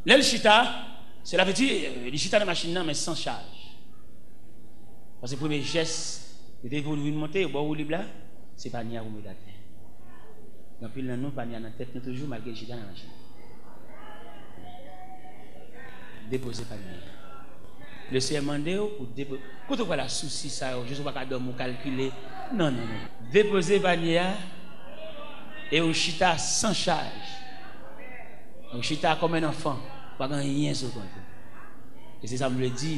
Lè l chita, sè la vle di, li chita nan machin nan, men san chaj. Paske premye jès, yo te di pou l vin monte, yo ba w woulib la, se panye a pou met atè. Gen anpil nan nou, panye a nan tèt nou toujou, malgre l chita nan machin. Depoze panye a. Lesenyè mande w pou depoze. Kote w pral asousi sa yo, jis ou pa ka dòmi, ou kalkile. Non, non, non. Depoze panye a e ou chita san chaj. Ou chita kòm en anfan. Pa gen anyen sou kont ou. E se sa m vle di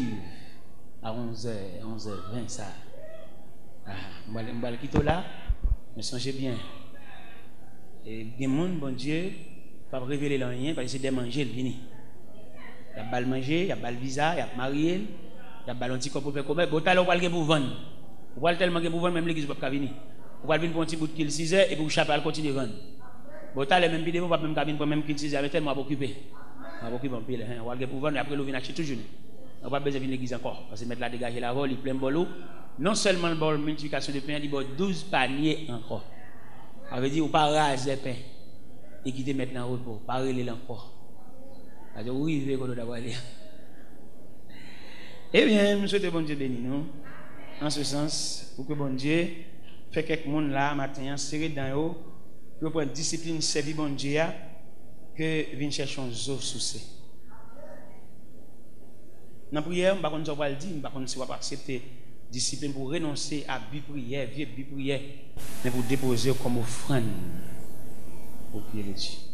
a onzè, onzè ven sa. Ah, m pral, m pral kite w la, men sonje byen. E gen moun, Bondye p ap revele l anyen, paske se dèyè manje l vini. Y ap ba l manje, y ap ba l viza, y ap marye l, y ap ba l yon ti kòb pou fè komès. Bon, talè ou pral gen pou vann. Ou pral tèlman gen pou vann, menm legliz ou p ap ka vini. Ou pral vin pran yon ti bout kil sizè, epi ou chape al kontinye vann. Bon, talè menm pi devan, ou p ap menm ka vin pran menm kil sizè a, men tèlman w ap okipe. W ap okipe anpil, hen. Ou pral gen pou vann, apre l ou vin achte tout jounen. Ou p ap bezwen vin legliz ankò, paske mèt la degaje l avè w, li plen bòl ou. Non sèlman l ba w miltiplikasyon de pen an, li ba w douz panye ankò. Sa vle di ou pa razè pen e kite mèt lan repo, pa rele l ankò. Paske ou rive kote w ta prale a. Ebyen, m swete Bondye beni nou, an se sans, pou ke Bondye fè kèk moun la, maten an, sere dan yo, pou yo pran disiplin sèvi Bondye a, ke vin chèche yon zo souse. Nan priyè, m pa konn sa w pral di, m pa konn si w ap aksepte disiplin pou w renonse a bi priyè, vye bi priyè, men pou w depoze yo kòm ofrann o pye de Dye.